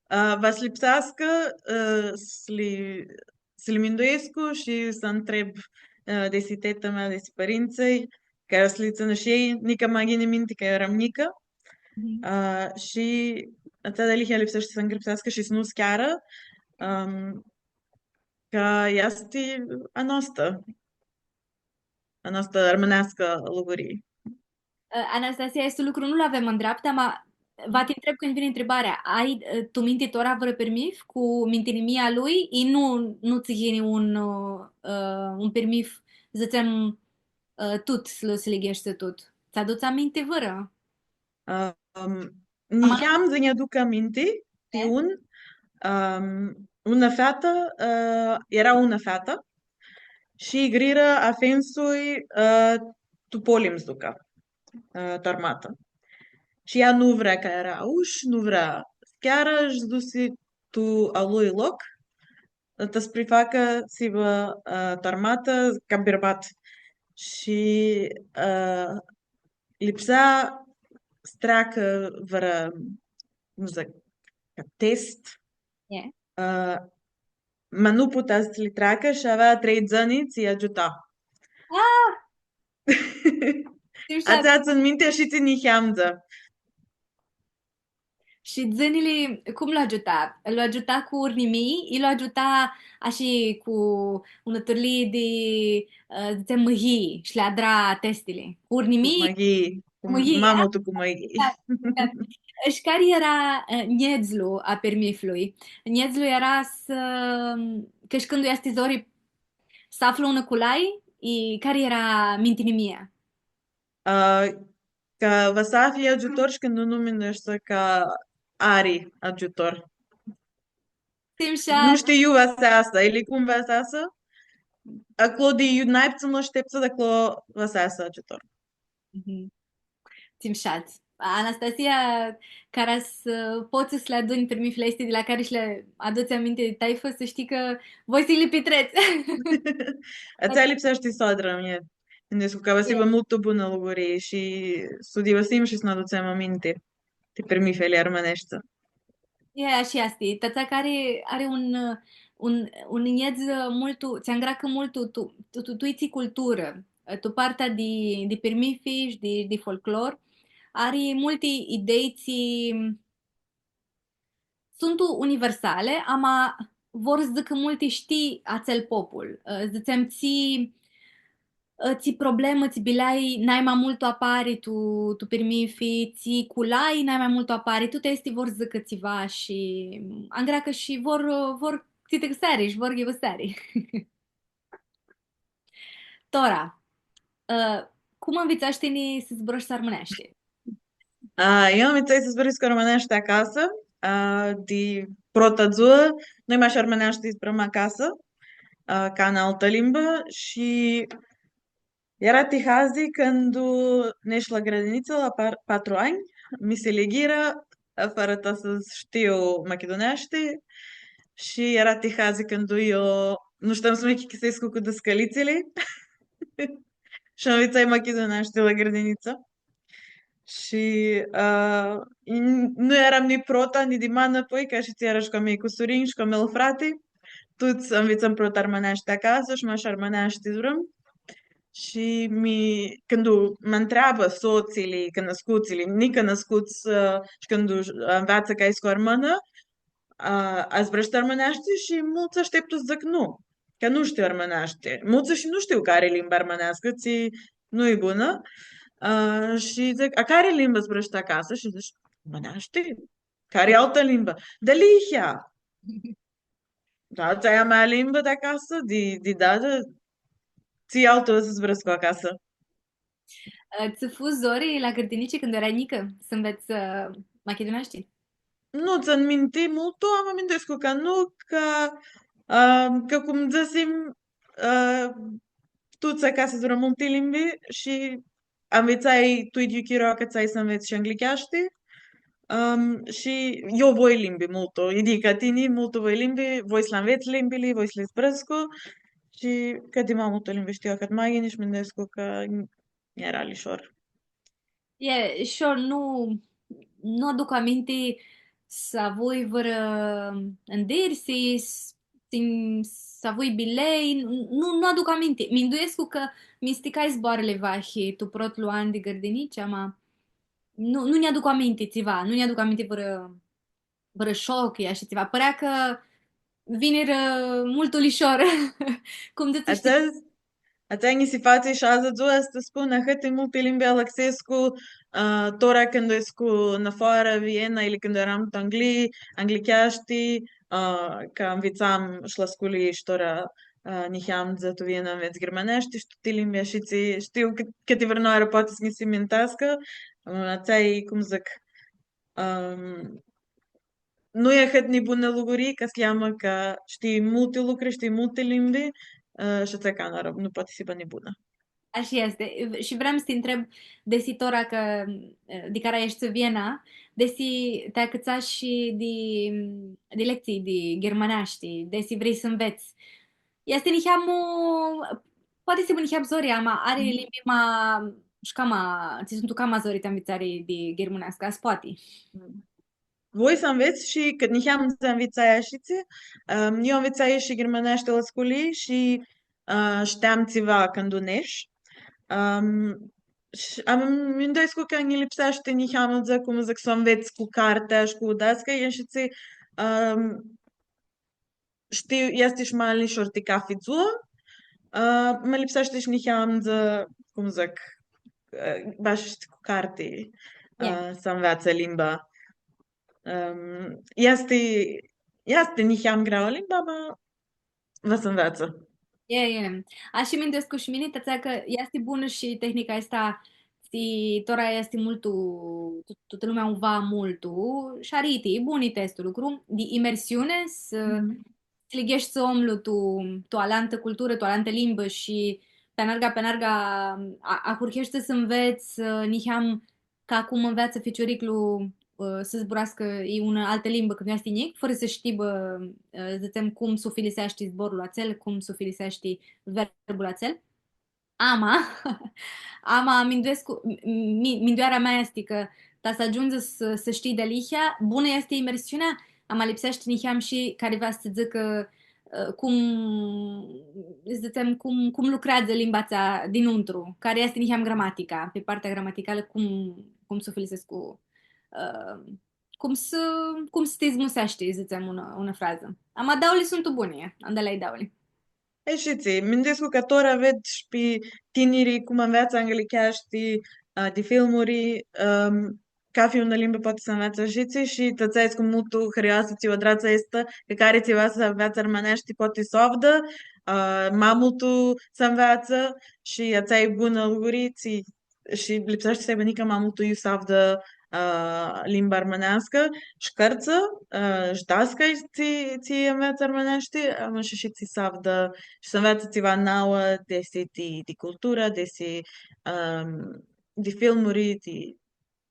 Ã, va s-lipseascã, ã, s-li, s-li minduescu shi s-ntreb, ã, desi teta mea, desi pãrintsãlj, ca s-li tsãnã shi elj, nica ma ghini minti, cã eu earam njicã. Mhm. Ã, shi atsea dealihea lipseashti s-angrãpseascã shi s-nu s-chearã, ãm, cã easti a noastrã, a noastrã armãneascã lugurii. Ã, Anastasia, aestu lucru nu lu avem ãn dreapta, ma va ti ntreb cãndu vini ntribarea, ai, ã, tu minti tora vãrã pirmith cu mintinimia lui i nu, nu tsã yini un, ã, un pirmith, dzãtsem, ã, tut, s-lu, s-li gheshti tut. Tsã aduts aminti vãrã? Ãm, niheamã dzã nj-aduc aminti, ti un, ãm, unã featã, ã, eara unã featã shi grirã a fensui, ã, tu polim s-ducã, ã, tu armatã. Shi ea nu vrea, cã eara aush, nu vrea s-chearã, shi s-dusi tu a lui loc, ta s-prifacã s-hibã, ã, tu armatã ca birbat. Shi, ã, lipsea s-treacã vãrã, cum dzãc, ca test. E. Ã, ma nu putea s-li treacã shi avea trei dzãni tsi agiuta. Ah! Atsea tsãn minti shi tsi niheamã dzã. Shi dzãnili, cum lu agiuta? Lu agiuta cu urnimii, i lu agiuta ashi cu unã turlii di, ã, dzãtsem, mãghii, shi li adra testili. Cu urnimii? Cu mãghii, cu mãghii, ma multu cu mãghii. Da, da. Shi cari eara, ã, njedzlu a pirmiflui? Njedzlu eara s-, cã shi cãndu easti zori s-aflã unã culai, i cari eara mintinimia? Ã, ca va s-afli agiutor shi cãndu nu mindueshti cã ari agiutor. Ti mshat. Nu shtiu iu va s-easã, ili cum va s-easã. Aclo di iu nai putsãn lu ashteptsã, di aclo va s-easã agiutor. Mhm. Ti mshat. Anastasia, cara s-, pots s-li adunj pirmifli aesti di la cari sh-li aduts aminti di taifã, s-shtii cã voi s-li pitrets. Atsea lipseashti s-u adrãm, e. Minduescu cã va s-hibã multu bunã lucru shi s-u divasim shi s-nã adutsem aminti ti pirmifili armãneshti. E, ashi easti. Ti atsea cã ari, ari un, un, un njedz multu, tsi angreacã multu tu, tu, tu, tu itsi culturã, tu partea di, di pirmifi shi di, di folclor, ari multi idei tsi suntu universali, ama vor s-dzãcã multi shi ti atsel popul. Ã, dzãtsem, tsi, ã, tsi problemã, tsi bileai nai ma multu apari tu, tu pirmifi, tsi culai nai ma multu apari, tuti aesti vor s-dzãcã tsiva shi angreacã shi vor, vor tsi ti xeari shi vor ghivãseari. Tora, ã, cum anvitsashti tini s-zburãshti armãneashti? A, eu anvitsai s-zburãscu armãneashti acasã, a, di prota dzuã, noi mash armãneashti zburãm acasã, a, ca nã altã limbã, shi eara ti hazi cãndu nesh la grãdinitsã la par-, patru anj, mi s-li ghirã, fãrã ta s-shtiu machiduneashti, shi eara ti hazi cãndu eu nu shteam s-mi achicãsescu cu dãscãlitsili. Shi anvitsai machiduneashti la grãdinitsã. Shi, ã, n-, nu earam ni prota, ni di ma nãpoi, cã shi tsi eara shi cu a mei cusurinj shi cu a meu frati. Tuts anvitsãm prota armãneashti acasã shi mash armãneashti zburãm. Shi mi, cãndu mi ntreabã sotsili, cãnãscutsili, nicãnãscuts, ã, shi cãndu anveatsã cã escu armãnã, a, azburãshti armãneashti? Shi multsã ashteptu s-dzãc nu, cã nu shtiu armãneashti. Multsã shi nu shtiu cari limba armãneascã, tsi nu-i bunã. A, shi dzãc, a cari limbã zburãshti acasã? Shi dzãc, armãneashti? Cari altã limbã? Dealihea! Da, atsea e a mea limbã di acasã, di, di dadã, tsi altã s-zburãscu acasã? Ã, tsã fu zori la grãdinici cãndu earai njicã, s-anvets, ã, machiduneashti? Nu tsãn minti multu, ama minduescu cã nu, cã, ã, cã cum dzãsim, ã, tuts acasã zburãm multi limbi shi anvitsai tu idyiu chiro acãtsai s-anvets shi anglicheashti. Ãm, shi eu voi limbi multu, idyi ca tini, multu voi limbi, voi s-li-anvets limbili, voi s-li zburãscu. Shi cãt di ma multu limbi shtiu acãt ma ghini shi minduescu cã eara lishor. E, shi eu nu, nu aduc aminti s-avui vãrã ndirsi, s-, s-avui bilei, nu, nu aduc aminti. Minduescu cã mi sticai zboarãli vahi tu protlu an di gãrdinici, ama nu, nu nj-aduc aminti tsiva, nu nj-aduc aminti vãrã vãrã shoc, ia shi tsiva. Pãrea cã vinirã multu lishor. Cum dzãts, shtii? Atsea, Atsea nji si fatsi shi adzã dzua s-tsã spun, ahãti multi limbi alãxescu, ã, tora cãndu escu nafoarã, Viena, ili cãndu earam tu Anglii, anglicheashti, ã, cã nvitsam shi la sculii shi tora, ã, niheamdzã tu Viena nvets ghirmãneashti shi tuti limbi ashitsi, shtiu cã, cãti vãrnãoarã poati s-nji si minteascã, ã, atsea e, cum dzãc, ãm, nu e ahãt nibunã lucri, ca s-cheamã cã shtii multi lucri, shtii multi limbi, ã, shi atsea canãoarã nu poati s-hibã nibunã. Ashi easti. Shi vream s-ti ntreb, desi tora cã, di cara eshti Viena, desi ti acãtsash shi di, di lectsii di ghirmãneashti, desi vrei s-nvets. Easti niheam, poati s-hibã niheam zori, ama ari limbi ma, shi cama, tsi suntu cama zori ti anvitsari di ghirmãneascã, s-poati. Voi s-anvets shi cã niheam s-anvitsai ashitsi, ãm, eu anvitsai shi ghirmãneashti la sculii shi, ã, shteam tsiva cãndu nesh. Ãm, shi am, minduescu cã nji lipseashti niheamãdzã, cum dzãc, s-u anvets cu cartea shi cu dascalj, e ashitsi, ãm, shtiu, easti shi ma lishor ti cafi dzuã, ã, ma lipseashti shi niheamãdzã, cum dzãc, ã, bash cu carti, ã, s-anveatsã limba. Ãm, easti, easti niheam greauã limba, ma va s-anveatsã. E, e. Ashi minduescu shi mini, ti atsea cã easti bunã shi tehnica aestã, tsi tora easti multu, tu-, tutã lumea u va multu, shi ari iti, e bun iti aestu lucru, di imersiuni, s-, s-ligheshti omlu tu, tu alantã culturã, tu alantã limbã shi pi anarga, pi anarga, a-, ahurheshti s-nvets, ã, niheam ca cum nveatsã ficiuriclu, ã, s-zburascã i unã altã limbã cãndu easti njic, fãrã s-shtibã, ã, dzãtsem, cum s-ufiliseashti zborlu atsel, cum s-ufiliseashti verbul atsel. Ama, ama minduescu, mi-, mindueara mea easti cã ta s-agiundzi s-, s-shtii dealihea, bunã easti imersiunea, ama lipseashti niheam shi cariva s-dzãcã, ã, cum, dzãtsem, cum, cum lucreadzã limba atsea dinãuntru, cari easti niheam gramatica, pi partea gramaticalã, cum, cum s-ufilisescu, ã, cum s-, cum s-ti zmuseashti, dzãtsem, unã, unã frazã. Ama dauli suntu buni, andalei dauli. E, shi tsi, minduescu cã tora ved shi pi tinirlji cum anveatsã anglicheashti, ã, di filmuri, ãm, cafi unã limbã poati s-anveatsã shi tsi, shi ti atsea escu multu hãrioasã tsi u adrats aestã, cã cari tsi va s-anveatsã armãneashti poati s-u avdã, ã, ma multu s-anveatsã, shi atsea e bunã lucri, tsi, shi lipseashti s-aibã nica ma multu iu s-avdã, ã, limba armãneascã, shi cãrtsã, ã, shi dascalj tsi, tsi anveatsã armãneashti, ama shi, shi tsi s-avdã, shi s-anveatsã tsiva nauã, desi di, di culturã, desi, ãm, di filmuri, di,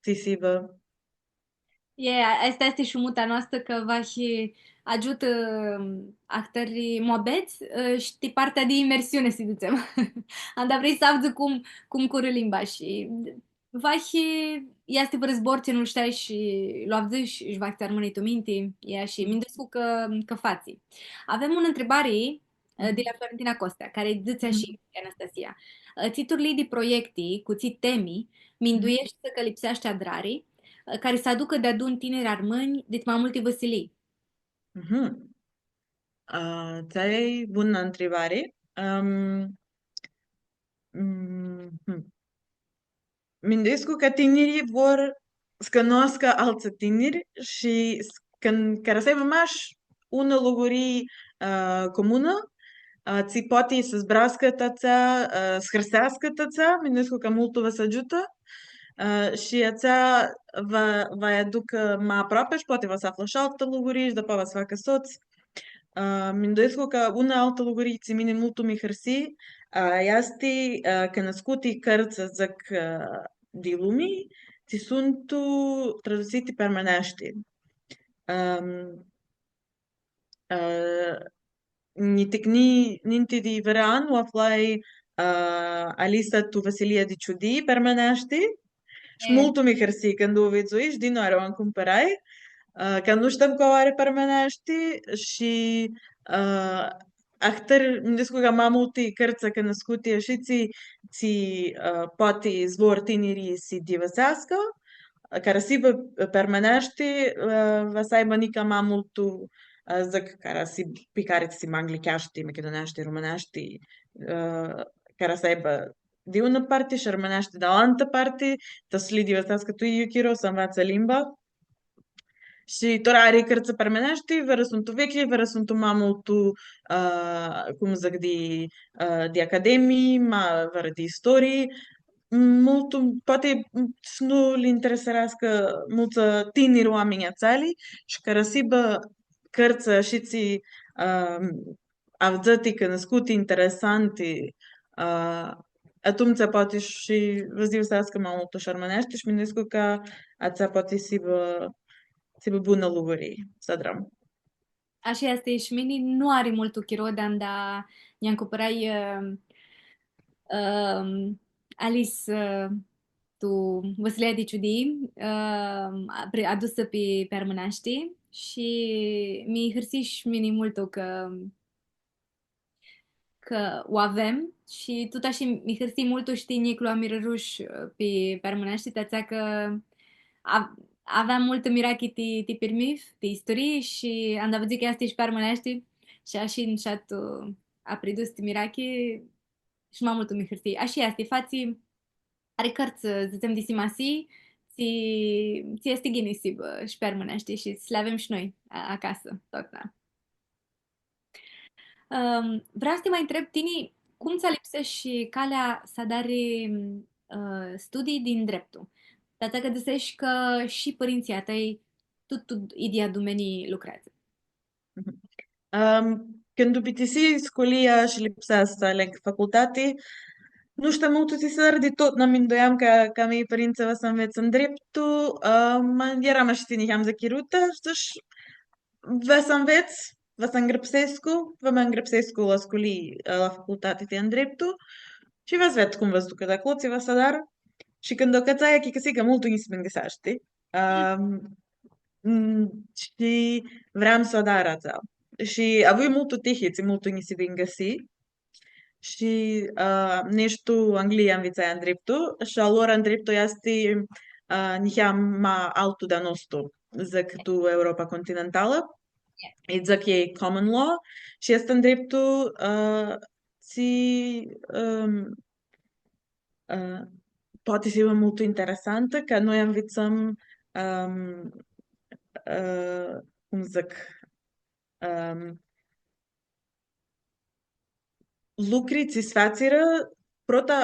tsi s-hibã. E, a-, aestã easti shi muta noastrã, cã va hi agiutã, ãm, ahtãri muabets, ã, shi ti partea di imersiuni, s-dzãtsem. Anda vrei s-avdzã cum, cum curã limba shi va hi, easti vãrã zbor tsi nu-l shteai shi lu avdzãsh shi va tsã armãnã tu minti, e, shi minduescu cã, cã fatsi. Avem unã ntribari, ã, di la Florentina Costea, cari dzãtsi ashi, Anastasia. Ã, tsi turlii di proiecti, cu tsi temi, mindueshti cã lipseashti adrari, ã, cari s-aducã deadun tiniri armãnj dit ma multi vãsilii? Mhm. Ã, atsea e bunã ntribari. Ãm, mhm. Minduescu cã tinirlji vor s-cunoascã altsã tiniri shi s-, cã, cara s-aibã mash unã lugurii, ã, comunã, ã, tsi poati s-zburascã ti atsea, ã, s-hãrseascã ti atsea, minduescu cã multu va s-agiutã, ã, shi atsea va, va lj-aducã ma aproapi shi poati va s-aflã shi altã lugurii shi dapoaia va s-facã sots. Ã, minduescu cã unã altã lugurii tsi mini multu mi hãrsii, ã, easti, ã, cã nãscuti cãrtsã, dzãc, ã, di lumi, tsi suntu tradutsiti pi armãneashti. Ãm, ã, nji ticni, ninti di vãrã an, u aflai, ã, Alisa tu Vãsilia di Ciudii, pi armãneashti, shi multu mi hãrsii cãndu u vidzui, shi dinãoarã u acumpãrai, ã, cã nu shteam cã u ari pi armãneashti, shi, ã, ahtãri, minduescu cã ma multi cãrtsã cunuscuti, shi tsi, tsi, ã, poati s-vor tinirlji s-lji divãseascã, cara s-hibã pi armãneashti, ã, va s-aibã nica ma multu, ã, dzãc, cara s-, pi cari tsi ma anglicheashti, machiduneashti, rumãneashti, ã, cara s-aibã di unã parti shi armãneashti di alantã parti, ta s-li divãrseascã tu iu chiro s-anveatsã limba. Shi tora ari cãrtsã pi armãneashti, vãrã suntu veclji, vãrã suntu ma multu, ã, cum dzãc, di, ã, di academii, ma vãrã di istorii. Multu, poati, s-nu li interesãreascã multsã tiniri oaminj atseali, shi cara s-hibã cãrtsã shi tsi, ã, avdzãti, cunuscuti, interesanti, ã, atumtsea poati shi va s-divãrseascã ma multu shi armãneashti shi minduescu cã atsea poati s-hibã, s-hibã bunã lucru s-adrãm. Ashi easti, shi mini nu ari multu chiro di anda nj-acumpãrai, ã, ãm, Alice, ã, tu Vãsilia di Ciudii, ãm, a-, pre-, adusã pi, pi armãneashti shi mi hãrsii shi mini multu cã cã u avem shi tut ashi mi hãrsii multu shi ti njiclu Amir Rush, pi, pi armãneashti, ti atsea cã a-, aveam multã mirachi ti, ti pirmith, ti isturii shi anda vidzu cã easti shi pi armãneashti shi ashi nshat, ã, apridus ti mirachi shi ma multu mi hãrsii. Ashi easti, fatsi, ari cãrtsã, dzãtsem, di simasii, tsi, tsi easti ghini s-hibã shi pi armãneashti shi s-li avem shi noi a-, acasã, totna. Ãm, vream s-ti ma ntreb tini, cum tsã lipseashti calea s-adari, ã, studii di ndreptu? Ti atsea cã dzãseshi cã shi pãrintsãlj a tãi tut, tut idyea dumenii lucreadzã. Mhm. Ãm, cãndu bitisii sculia shi lipsea s-aleg facultati, nu shteam multu tsi s-adar, di totna minduiam cã, cã a mei pãrintsã va s-anvets ndreptu, ãm, ma earam ashi niheamã zãchirutã, shi va s-anvets, va s-angrãpsescu, va mi angrãpsescu la sculii, la facultati ti ndreptu, shi va s-ved cum va s-ducã di aclo, tsi va s-adar. Shi cãndu u acãtsai, achicãsii cã multu nji si bingãseashti. Ãm, mm, shi vream s-u adar atsea. Shi avui multu tihi, tsi multu nji si bingãsi. Shi, ã, neshu tu Anglii anvitsai ndreptu, shi alora ndreptu easti, ã, niheamã ma altu di a nostu, dzãc, tu Europa continentalã. Ie. Lji dzãc elj common law, shi easti ndreptu, ã, tsi, ãm, ã, poati s-hibã multu interesantã, cã noi anvitsãm, ãm, ã, cum dzãc, ãm, lucri tsi s-featsirã, prota,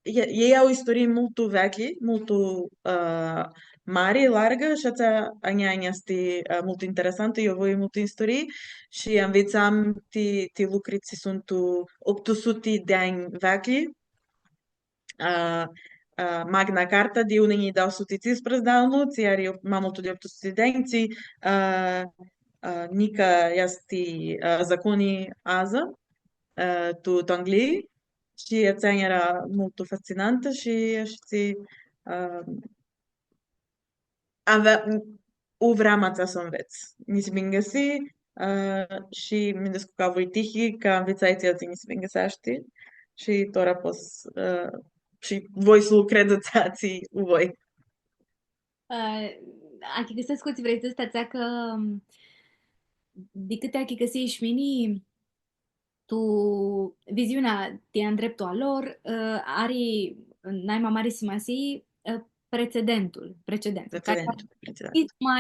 e-, elj au isturii multu veaclji, multu, ã, mari, largã, shi atsea a njia nj-easti, ã, multu interesantã, eu voi multu isturii, shi anvitsam ti, ti lucri tsi suntu optu suti di anj veaclji, ã, ã, Magna Carta di unã njilji dauã suti tsisprãdzatsi di anlu, tsi ari op-, ma multu di optu suti di anj, tsi, ã, ã, nica easti, ã, zaconi adzã, ã, tu, tu Anglii, shi atsea eara multu fascinantã shi, shi tsi, ã, avea, u vream atsea s-u anvets. Nji si bingãsi, ã, shi mi minduescu cã avui tihi, cã anvitsai tsi atsea nji si bingãseashti shi tora pot s-, ã, shi voi s-lucredz atsea tsi u voi. Ã, achicãsescu tsi vrei s-dzãts, atsea cã, di cãti achicãsii shi mini, tu viziunea ti ndreptul a lor, ã, ari naima mari simasii, ã, precedentul, precedentul, cari Precedentul, precedentul. Tsi ma,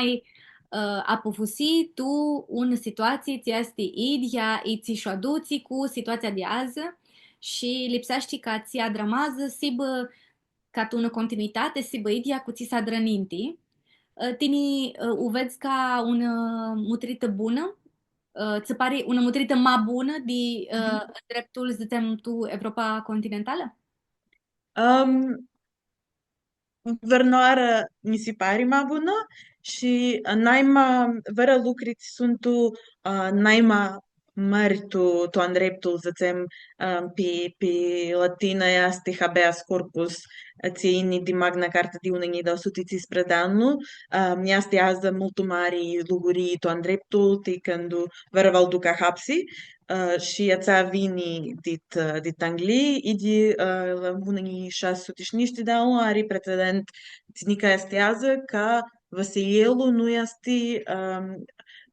ã, apufusii tu unã situatsii tsi easti idyea, i tsi sh-u adutsi cu situatsia di adzã shi lipseashti ca tsi adrã adzã s-hibã ca tu unã continuitati, s-hibã idyea cu tsi s-adrã ninti. Ã, tini, ã, u vedz ca unã, ã, mutritã bunã? Ã, tsã pari unã mutritã ma bunã di, ã, Mhm. Ndreptul, dzãtsem, tu Evropa continentalã? Ãm, vãrnãoarã nji si pari ma bunã shi, ã, naima, vãrã lucri tsi suntu, ã, naima mãri tu, tu ndreptul, dzãtsem, ã, pi, pi latinã easti habeas corpus, ã, tsi yini di Magna Carta di unã njilji dauã suti tsisprãdzatsi di anlu, ã, easti adzã multu mari lugurii tu ndreptul, ti cãndu vãrã va-l ducã hapsi, ã, shi atsea vini dit, ã, dit Anglii, i di, ã, la unã njilji shasi suti shi nishti di anlu ari precedent, tsi nica easti adzã, cã vãsililu nu easti, ãm,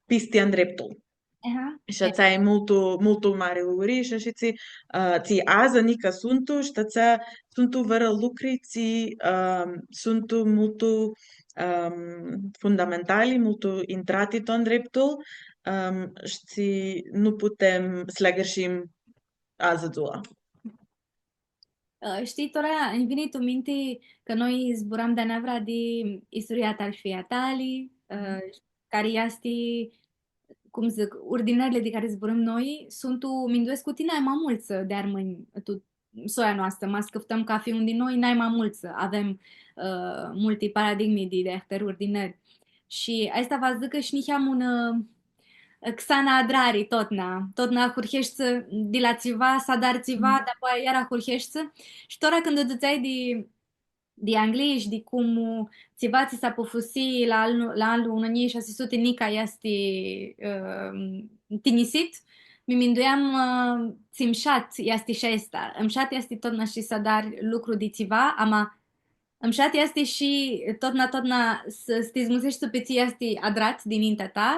pisti ndreptul. Aha. Shi atsea e multu, multu mari lucru, shi ashitsi, ã, tsi adzã nica suntu, shi atsea suntu vãrã lucri, tsi, ã, suntu multu, ã, fundamentali, multu intrati tu ndreptul, ã, shi tsi nu putem s-li agãrshim adzã dzua. Ã, shtii, tora nji vini tu minti cã noi zburam di-anavra di isturia a tarfiljei a tali, ã, cari easti, cum dzãc, urdinãrli di cari zburãm noi suntu, minduescu, ti nai ma multsã di armãnj, tu soia noastrã, ma s-cãftãm cafi un di noi, nai ma multsã avem, ã, multi paradigmi di, di ahtãri urdinãri. Shi aestã va s-dzãcã shi niheam unã, ã, xana adrari, totna. Totna ahurheshti di la tsiva, s-adari tsiva, dapoaia iara ahurheshti. Shi tora cãndu dzãtseai di, di Anglii shi di cum tsiva tsi s-apufusi la anlu, la anlu unã njilji shasi suti nica easti, ã, tinjisit, mi minduiam, ã, tsi mshat easti shi aestã. Mshat easti totna shi s-adari lucru di tsiva, ama mshat easti shi totna, totna s-, s-ti zmuseshti pi tsi easti adrat dinintea ta,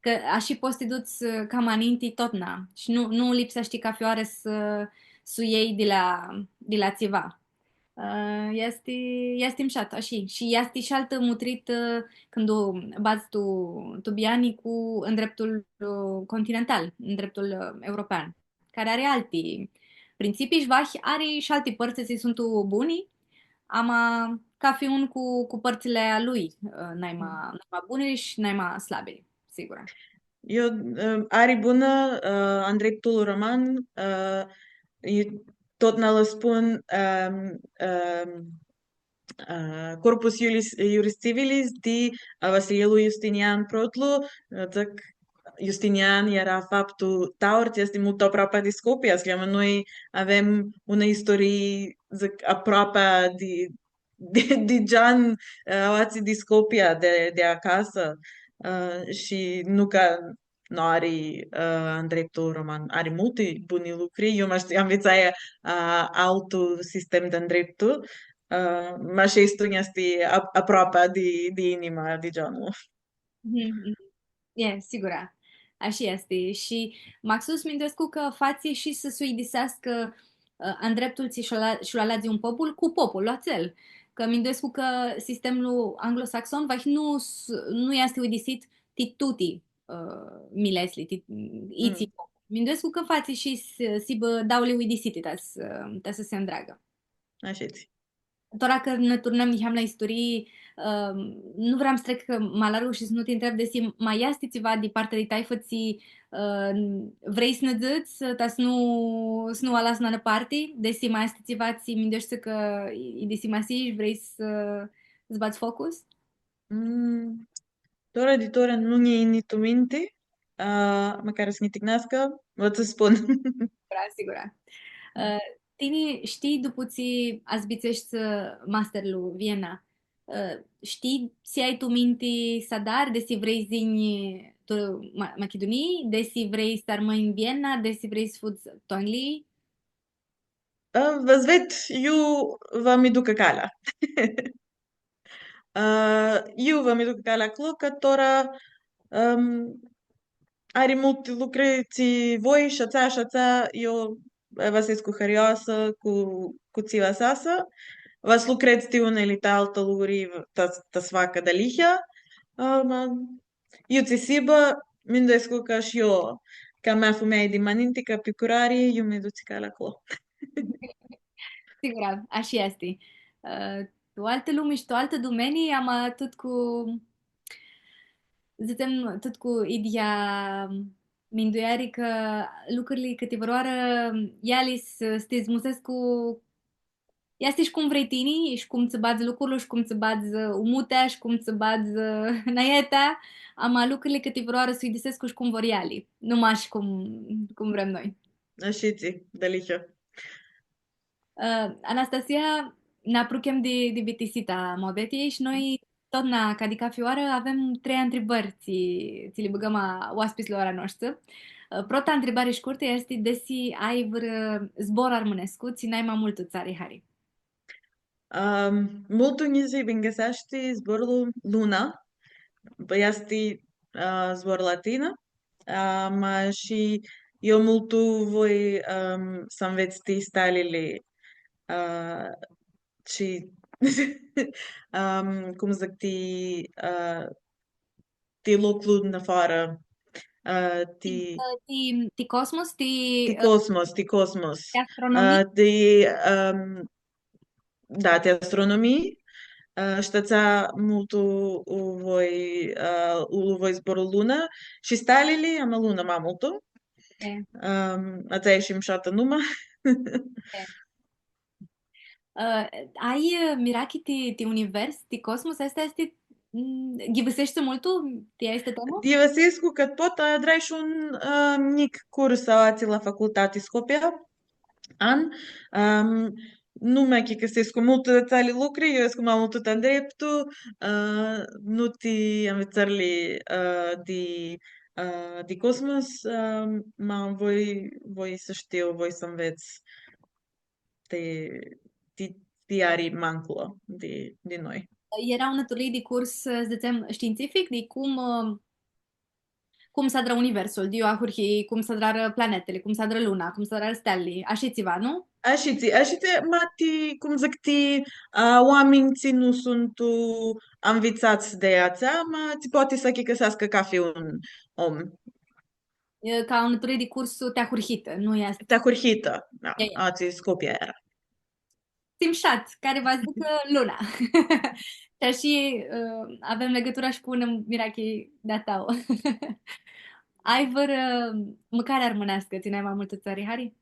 cã ashi pots s-ti duts, ã, cama ninti totna. Shi nu, nu lipseashti cafi oarã s-, s-u ljei di la, di la tsiva. Ã, easti, easti mshat, ashi. Shi easti shi altã mutritã, ã, cãndu u badz tu, tu biani cu ndreptul, ã, continental, ndreptul, ã, european, cari ari alti printsipii shi vahi ari shi alti pãrtsã tsi suntu buni, ama cafi un cu, cu pãrtsãli a lui, ã, nai ma, nai ma bunili shi nai ma slabili, sigura. Io, ã, ari bunã, ã, ndreptul roman, ã, i-, totna lã spun, ã, ã, ã, Corpus Iuris, Iuris Civilis di, ã, Vasililu Iustinian Protlu, ã, dzãc, Iustinian eara faptu taur, tsi easti multu aproapea di Scopia, s-cljamã, noi avem unã istorii, dzãc, aproapea di, di, di Gian, ã, aoatsi di Scopia, di, di acasã, ã, shi nu ca nu ari, ã, ndreptul roman. Ari multi buni lucri. Io mash anvitsai, ã, altu sistem di ndreptu, ã, mash aestu nj-easti ap-, aproapea di, di inima di Gianu. Mhm, mhm. E, sigura. Ashi easti. Shi maxus minduescu cã fatsi shi s-, s-uidiseascã, ã, ndreptul tsi sh-lu ala-, sh-lu aladzi un popul cu popul atsel. Cã minduescu cã sistemlu anglosaxon, vahi nu s-, nu easti uidisit ti tuti, ã, miletsli, ti, itsi popul. Minduescu cã fatsi shi s-, s-hibã dauli uidisiti ta s-, ta s-si ndreagã. Ashitsi. Tora cã nã turnãm niheam la isturii, ã, nu vream s-trec ma largu shi s-nu ti ntreb desi ma easti tsiva di partea di taifã tsi, ã, vrei s-nã dzãts, ta s-nu, s-nu u alas nã parti, desi ma easti tsiva tsi mindueshti cã i, i di simasii shi vrei s-, s-badz focus? Mm, tora di tora nu nj-yini tu minti, ã, macari s-nji ticneascã, va tsã spun. Sigura, sigura. Ã, tini shtii, dupu tsi azbitiseshti, ã, masterlu Viena, ã, shtii tsi ai tu minti s-adari, desi vrei s-yinj tu Ma-, Machidunii, desi vrei s-armãnj tu Viena, desi vrei s-fudz tu Anglii? Ã, va s-ved, iu va mi ducã calea. Ã, iu va mi ducã calea aclo, cã tora, ãm, ari multi lucri tsi voi shi atsea shi atsea, io, ã, va s-escu harioasã cu, cu tsi va s-easã, va s-lucredz ti unã ili ti altã lucri, ta, ta s-facã dealihea, ã, ma, iu tsi s-hibã, minduescu cã shi io, ca mea fumealji di ma ninti, ca picurari, iu mi dutsi calea aclo. Sigura, ashi easti. Ã, tu altã lumi shi tu altã dumenii, ama tut cu, dzãtsem, tut cu idyea mindueari cã lucrili cãtivãrãoarã eali s-, s-ti zmusescu, easti shi cum vrei tini, shi cum tsã badz lucrul, shi cum tsã badz, ã, umutea, shi cum tsã badz, ã, naetea, ama lucrili cãtivãrãoarã s-uidisescu shi cum vor eali, nu mash cum, cum vrem noi. Ashitsi, dealihea. Ã, Anastasia, nã apruchem di, di bitisita a muabetiljei shi noi totna, ca di cafi oarã, avem trei ntribãri tsi, tsi li bãgãm a oaspitslor a noshtri. Ã, prota ntribari shcurtã easti desi ai vãrã zbor armãnescu tsi nai ma multu tsã ari hari. Ãm, multu nji si bingãseashti zborlu luna, easti, ã, zbor latinã, a, ma shi eu multu voi, ãm, s-anvets ti stalili, a, shi, ãm, cum dzãc, ti, a, ti loclu nafoarã, a, ti, ti, ti cosmos, ti, ti, ã, cosmos, ti cosmos. Ti astronomii? A, ti, ãm, da, ti astronomii. A, shi ti atsea multu u voi, a, u voi zborlu luna. Shi stalili, ama luna ma multu. E. Ãm, atsea e shi mushatã numa. E. Ã, ai, ã, mirachi ti, ti univers, ti cosmos? Aestã easti, mm, ghivãseshti multu ti aestã temã? Ghivãsescu cãt pot, adrai shi un, ã, njic curs aoatsi la facultati Scopia. An, ãm, nu mi achicãsescu multu di atseli lucri, eu escu ma multu tu ndreptu, ã, nu ti anvitsãrli, ã, di, ã, di cosmos, ã, ma voi, voi s-shtiu, voi s-anvets ti, ti, ti ari ma nclo di, di noi. Eara unã turlii di curs, s-dzãtsem, shtiintsific, di cum, ã, cum s-adrã universul, di iu ahurhi, cum s-adrarã planetili, cum s-adrã luna, cum s-adrarã stealili, ashi tsiva, nu? Ashi tsi, ashi tsi, ma ti, cum dzãc, ti, a, oaminj tsi nu suntu anvitsats di atsea, ma tsi poati s-achicãseascã cafi un om. E, ca unã turlii di curs ti ahurhitã, nu easti. Ti ahurhitã, da, e, e. Aoatsi Scopia eara. Ti mushat, cari va dzãcã luna. Shi ashi, ã, avem ligãtura shi cu unã mirachi di-a ta. Ai vãrã, ã, mãcari armãneascã, tsi nai ma multu tsã ari hari?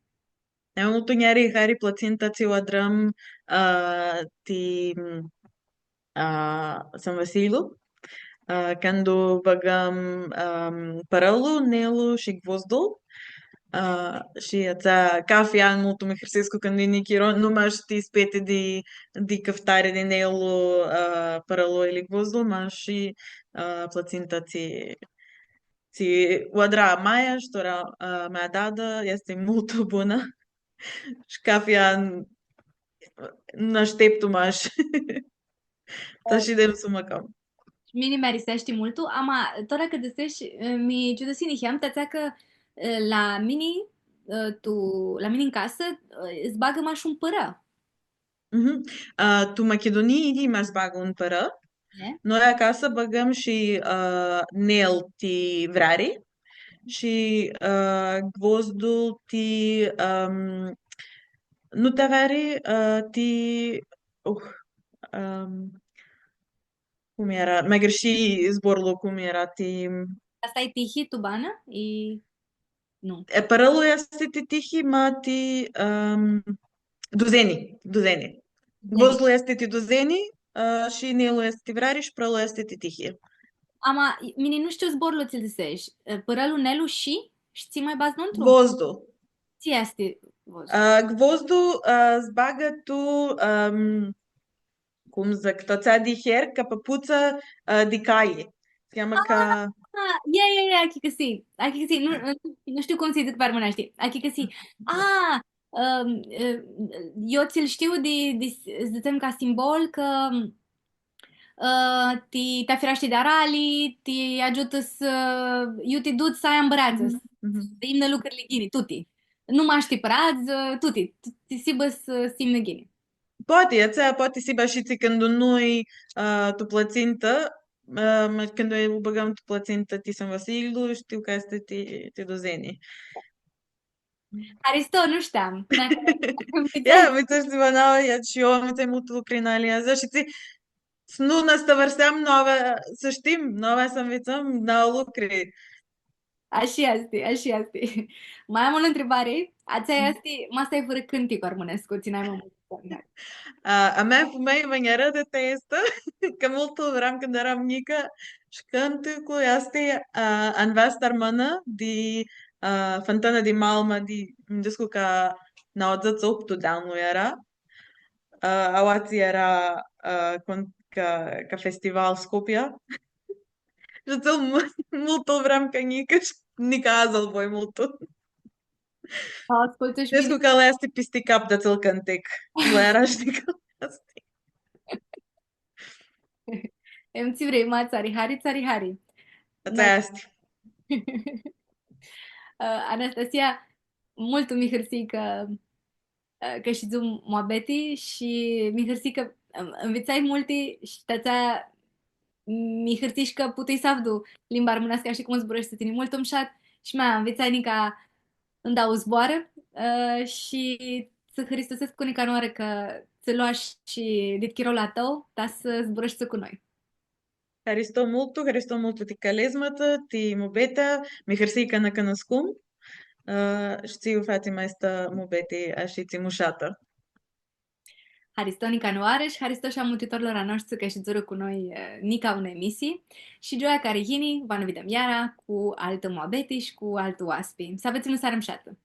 Nai ma multu nj-, ari hari plãtsinta tsi u adrãm, ã, ti, ã, San Vasiliu, ã, cãndu bãgãm, ãm, pãrãlu, nelu shi gvozdul. Ã, shi atsea, cafi an multu mi hãrsescu cãndu yini chiro, nu mash ti speti di, di cãftari di nelu, ã, pãrãlu ili gvozdul, ma shi, ã, plãtsinta tsi, tsi u adra maia shi tora, ã, mea dadã, easti multu bunã. Shi cafi an n-ashteptu mash. Ta shi dem s-u mãcãm. Mini mi ariseashti multu, ama tora cã dzãsesh, mi ciudusii niheam, ti atsea cã, e, la mini, e, tu, la mini tu casã, e, s-bagã mash un pãrã. Mhm. A, tu Machidunii, mash s-bagã un pãrã. E? Noi acasã bãgãm shi, a, nel ti vreari shi, a, gvozdul ti, am, nu ti vreari, a, ti, uh, am, cum eara? Mi agãrshii zborlu cum eara ti... Aestã e tihi, tu banã? E... Nu. E, pãrãlu easti ti tihi, ma ti, ãm, duzeni, duzeni. Duzeni. Gvozdlu easti ti duzeni, ã, shi nelu easti ti vreari shi pãrãlu easti ti tihi. Ama, mini nu shtiu zborlu tsi-l dzãsesh. E, pãrãlu, nelu shi? Shi tsi ma badz nuntru? Gvozdlu. Tsi easti gvozdlu? Ã, gvozdlu, ã, s-bagã tu, ãm, cum dzãc, tu atsea di her, ca pãputsã, ã, di cai. S-cheamã ca... A, ia, ia, ia, achicãsii, achicãsii, nu, nu shtiu cum s-dzãc pi armãneashti, achicãsii. A, ãm, e, eu tsi-l shtiu di, di, dzãtsem, ca simbol, cã, ã, ti, ti afirashti di arali, ti agiutã s-, iu ti duts s-ai ambãreadzã, mhm, s-, mhm, s-imnã lucrili ghini, tuti. Nu mash ti pãradz, ã, tuti, ti, ti s-hibã s-, s-imnã ghini. Poati, atsea poati s-hibã shi tsi cãndu noi, ã, tu plãtsintã, ã, ma cãndu u bãgãm tu plãtsintã ti San Vasiliu, shtiu cã easti ti, ti duzeni. Haristo, nu shteam. Ia, uite, shtii, bã, nau, ia, shi eu am multu lucri nali adzã, shi tsi, s-nu nã stãvãrseam, nu avea, s-shtim, nu avea s-anvitsãm, nau lucri. Ashi easti, ashi easti. Ma am unã ntribari. Atsea easti, ma s-ai vãrã cãntic armãnescu, tsi nai ma multu. A, a mea fumealji ma nj-arãdã ti aestã, cã multu vream cãndu eram njicã, shi cãnticlu easti, a, Anveasta armãnã di, a, Fontana di Malma di, minduescu cã nauãdzãts optu di anlu eara. A, aoatsi eara, a, con-, ca, ca festival Scopia. Shi atsel mu-, multu vream ca njicã shi nica adzã lu voi multu. Ascultã shi... Minduescu cã lj-easti pisti cap di atsel cãntic. Lj-eara shi nica easti. Em, tsi vrei, ma tsã ari hari, tsã ari hari. Atsea easti. Anastasia, multu mi hãrsii cã, cã shidzu muabeti shi mi hãrsii cã, ãm, nvitsai multi shi ti atsea mi hãrsii shi cã putui s-avdu limba armãneascã, ashi cum zburãshti tini, multu mushat, shi mea, nvitsai nica ndauã zboarã, ã, shi tsã hãristusescu nica nãoarã cã tsã loash shi dit chirolu a tãu, ta s-zburãshti cu noi. Haristo multu, haristo multu ti calezmata, ti muabetea, mi hãrsii cã nã cunuscum, ã, shi tsi u fatsi ma aestã muabeti ashitsi mushatã. Haristo nica nãoarã shi haristo shi a mutritorlor a noshtri cã shidzurã cu noi, ã, nica unã emisii. Shi gioia cari yini, va nã videm iara cu altã muabeti shi cu altu oaspi. S-avets unã searã mushatã!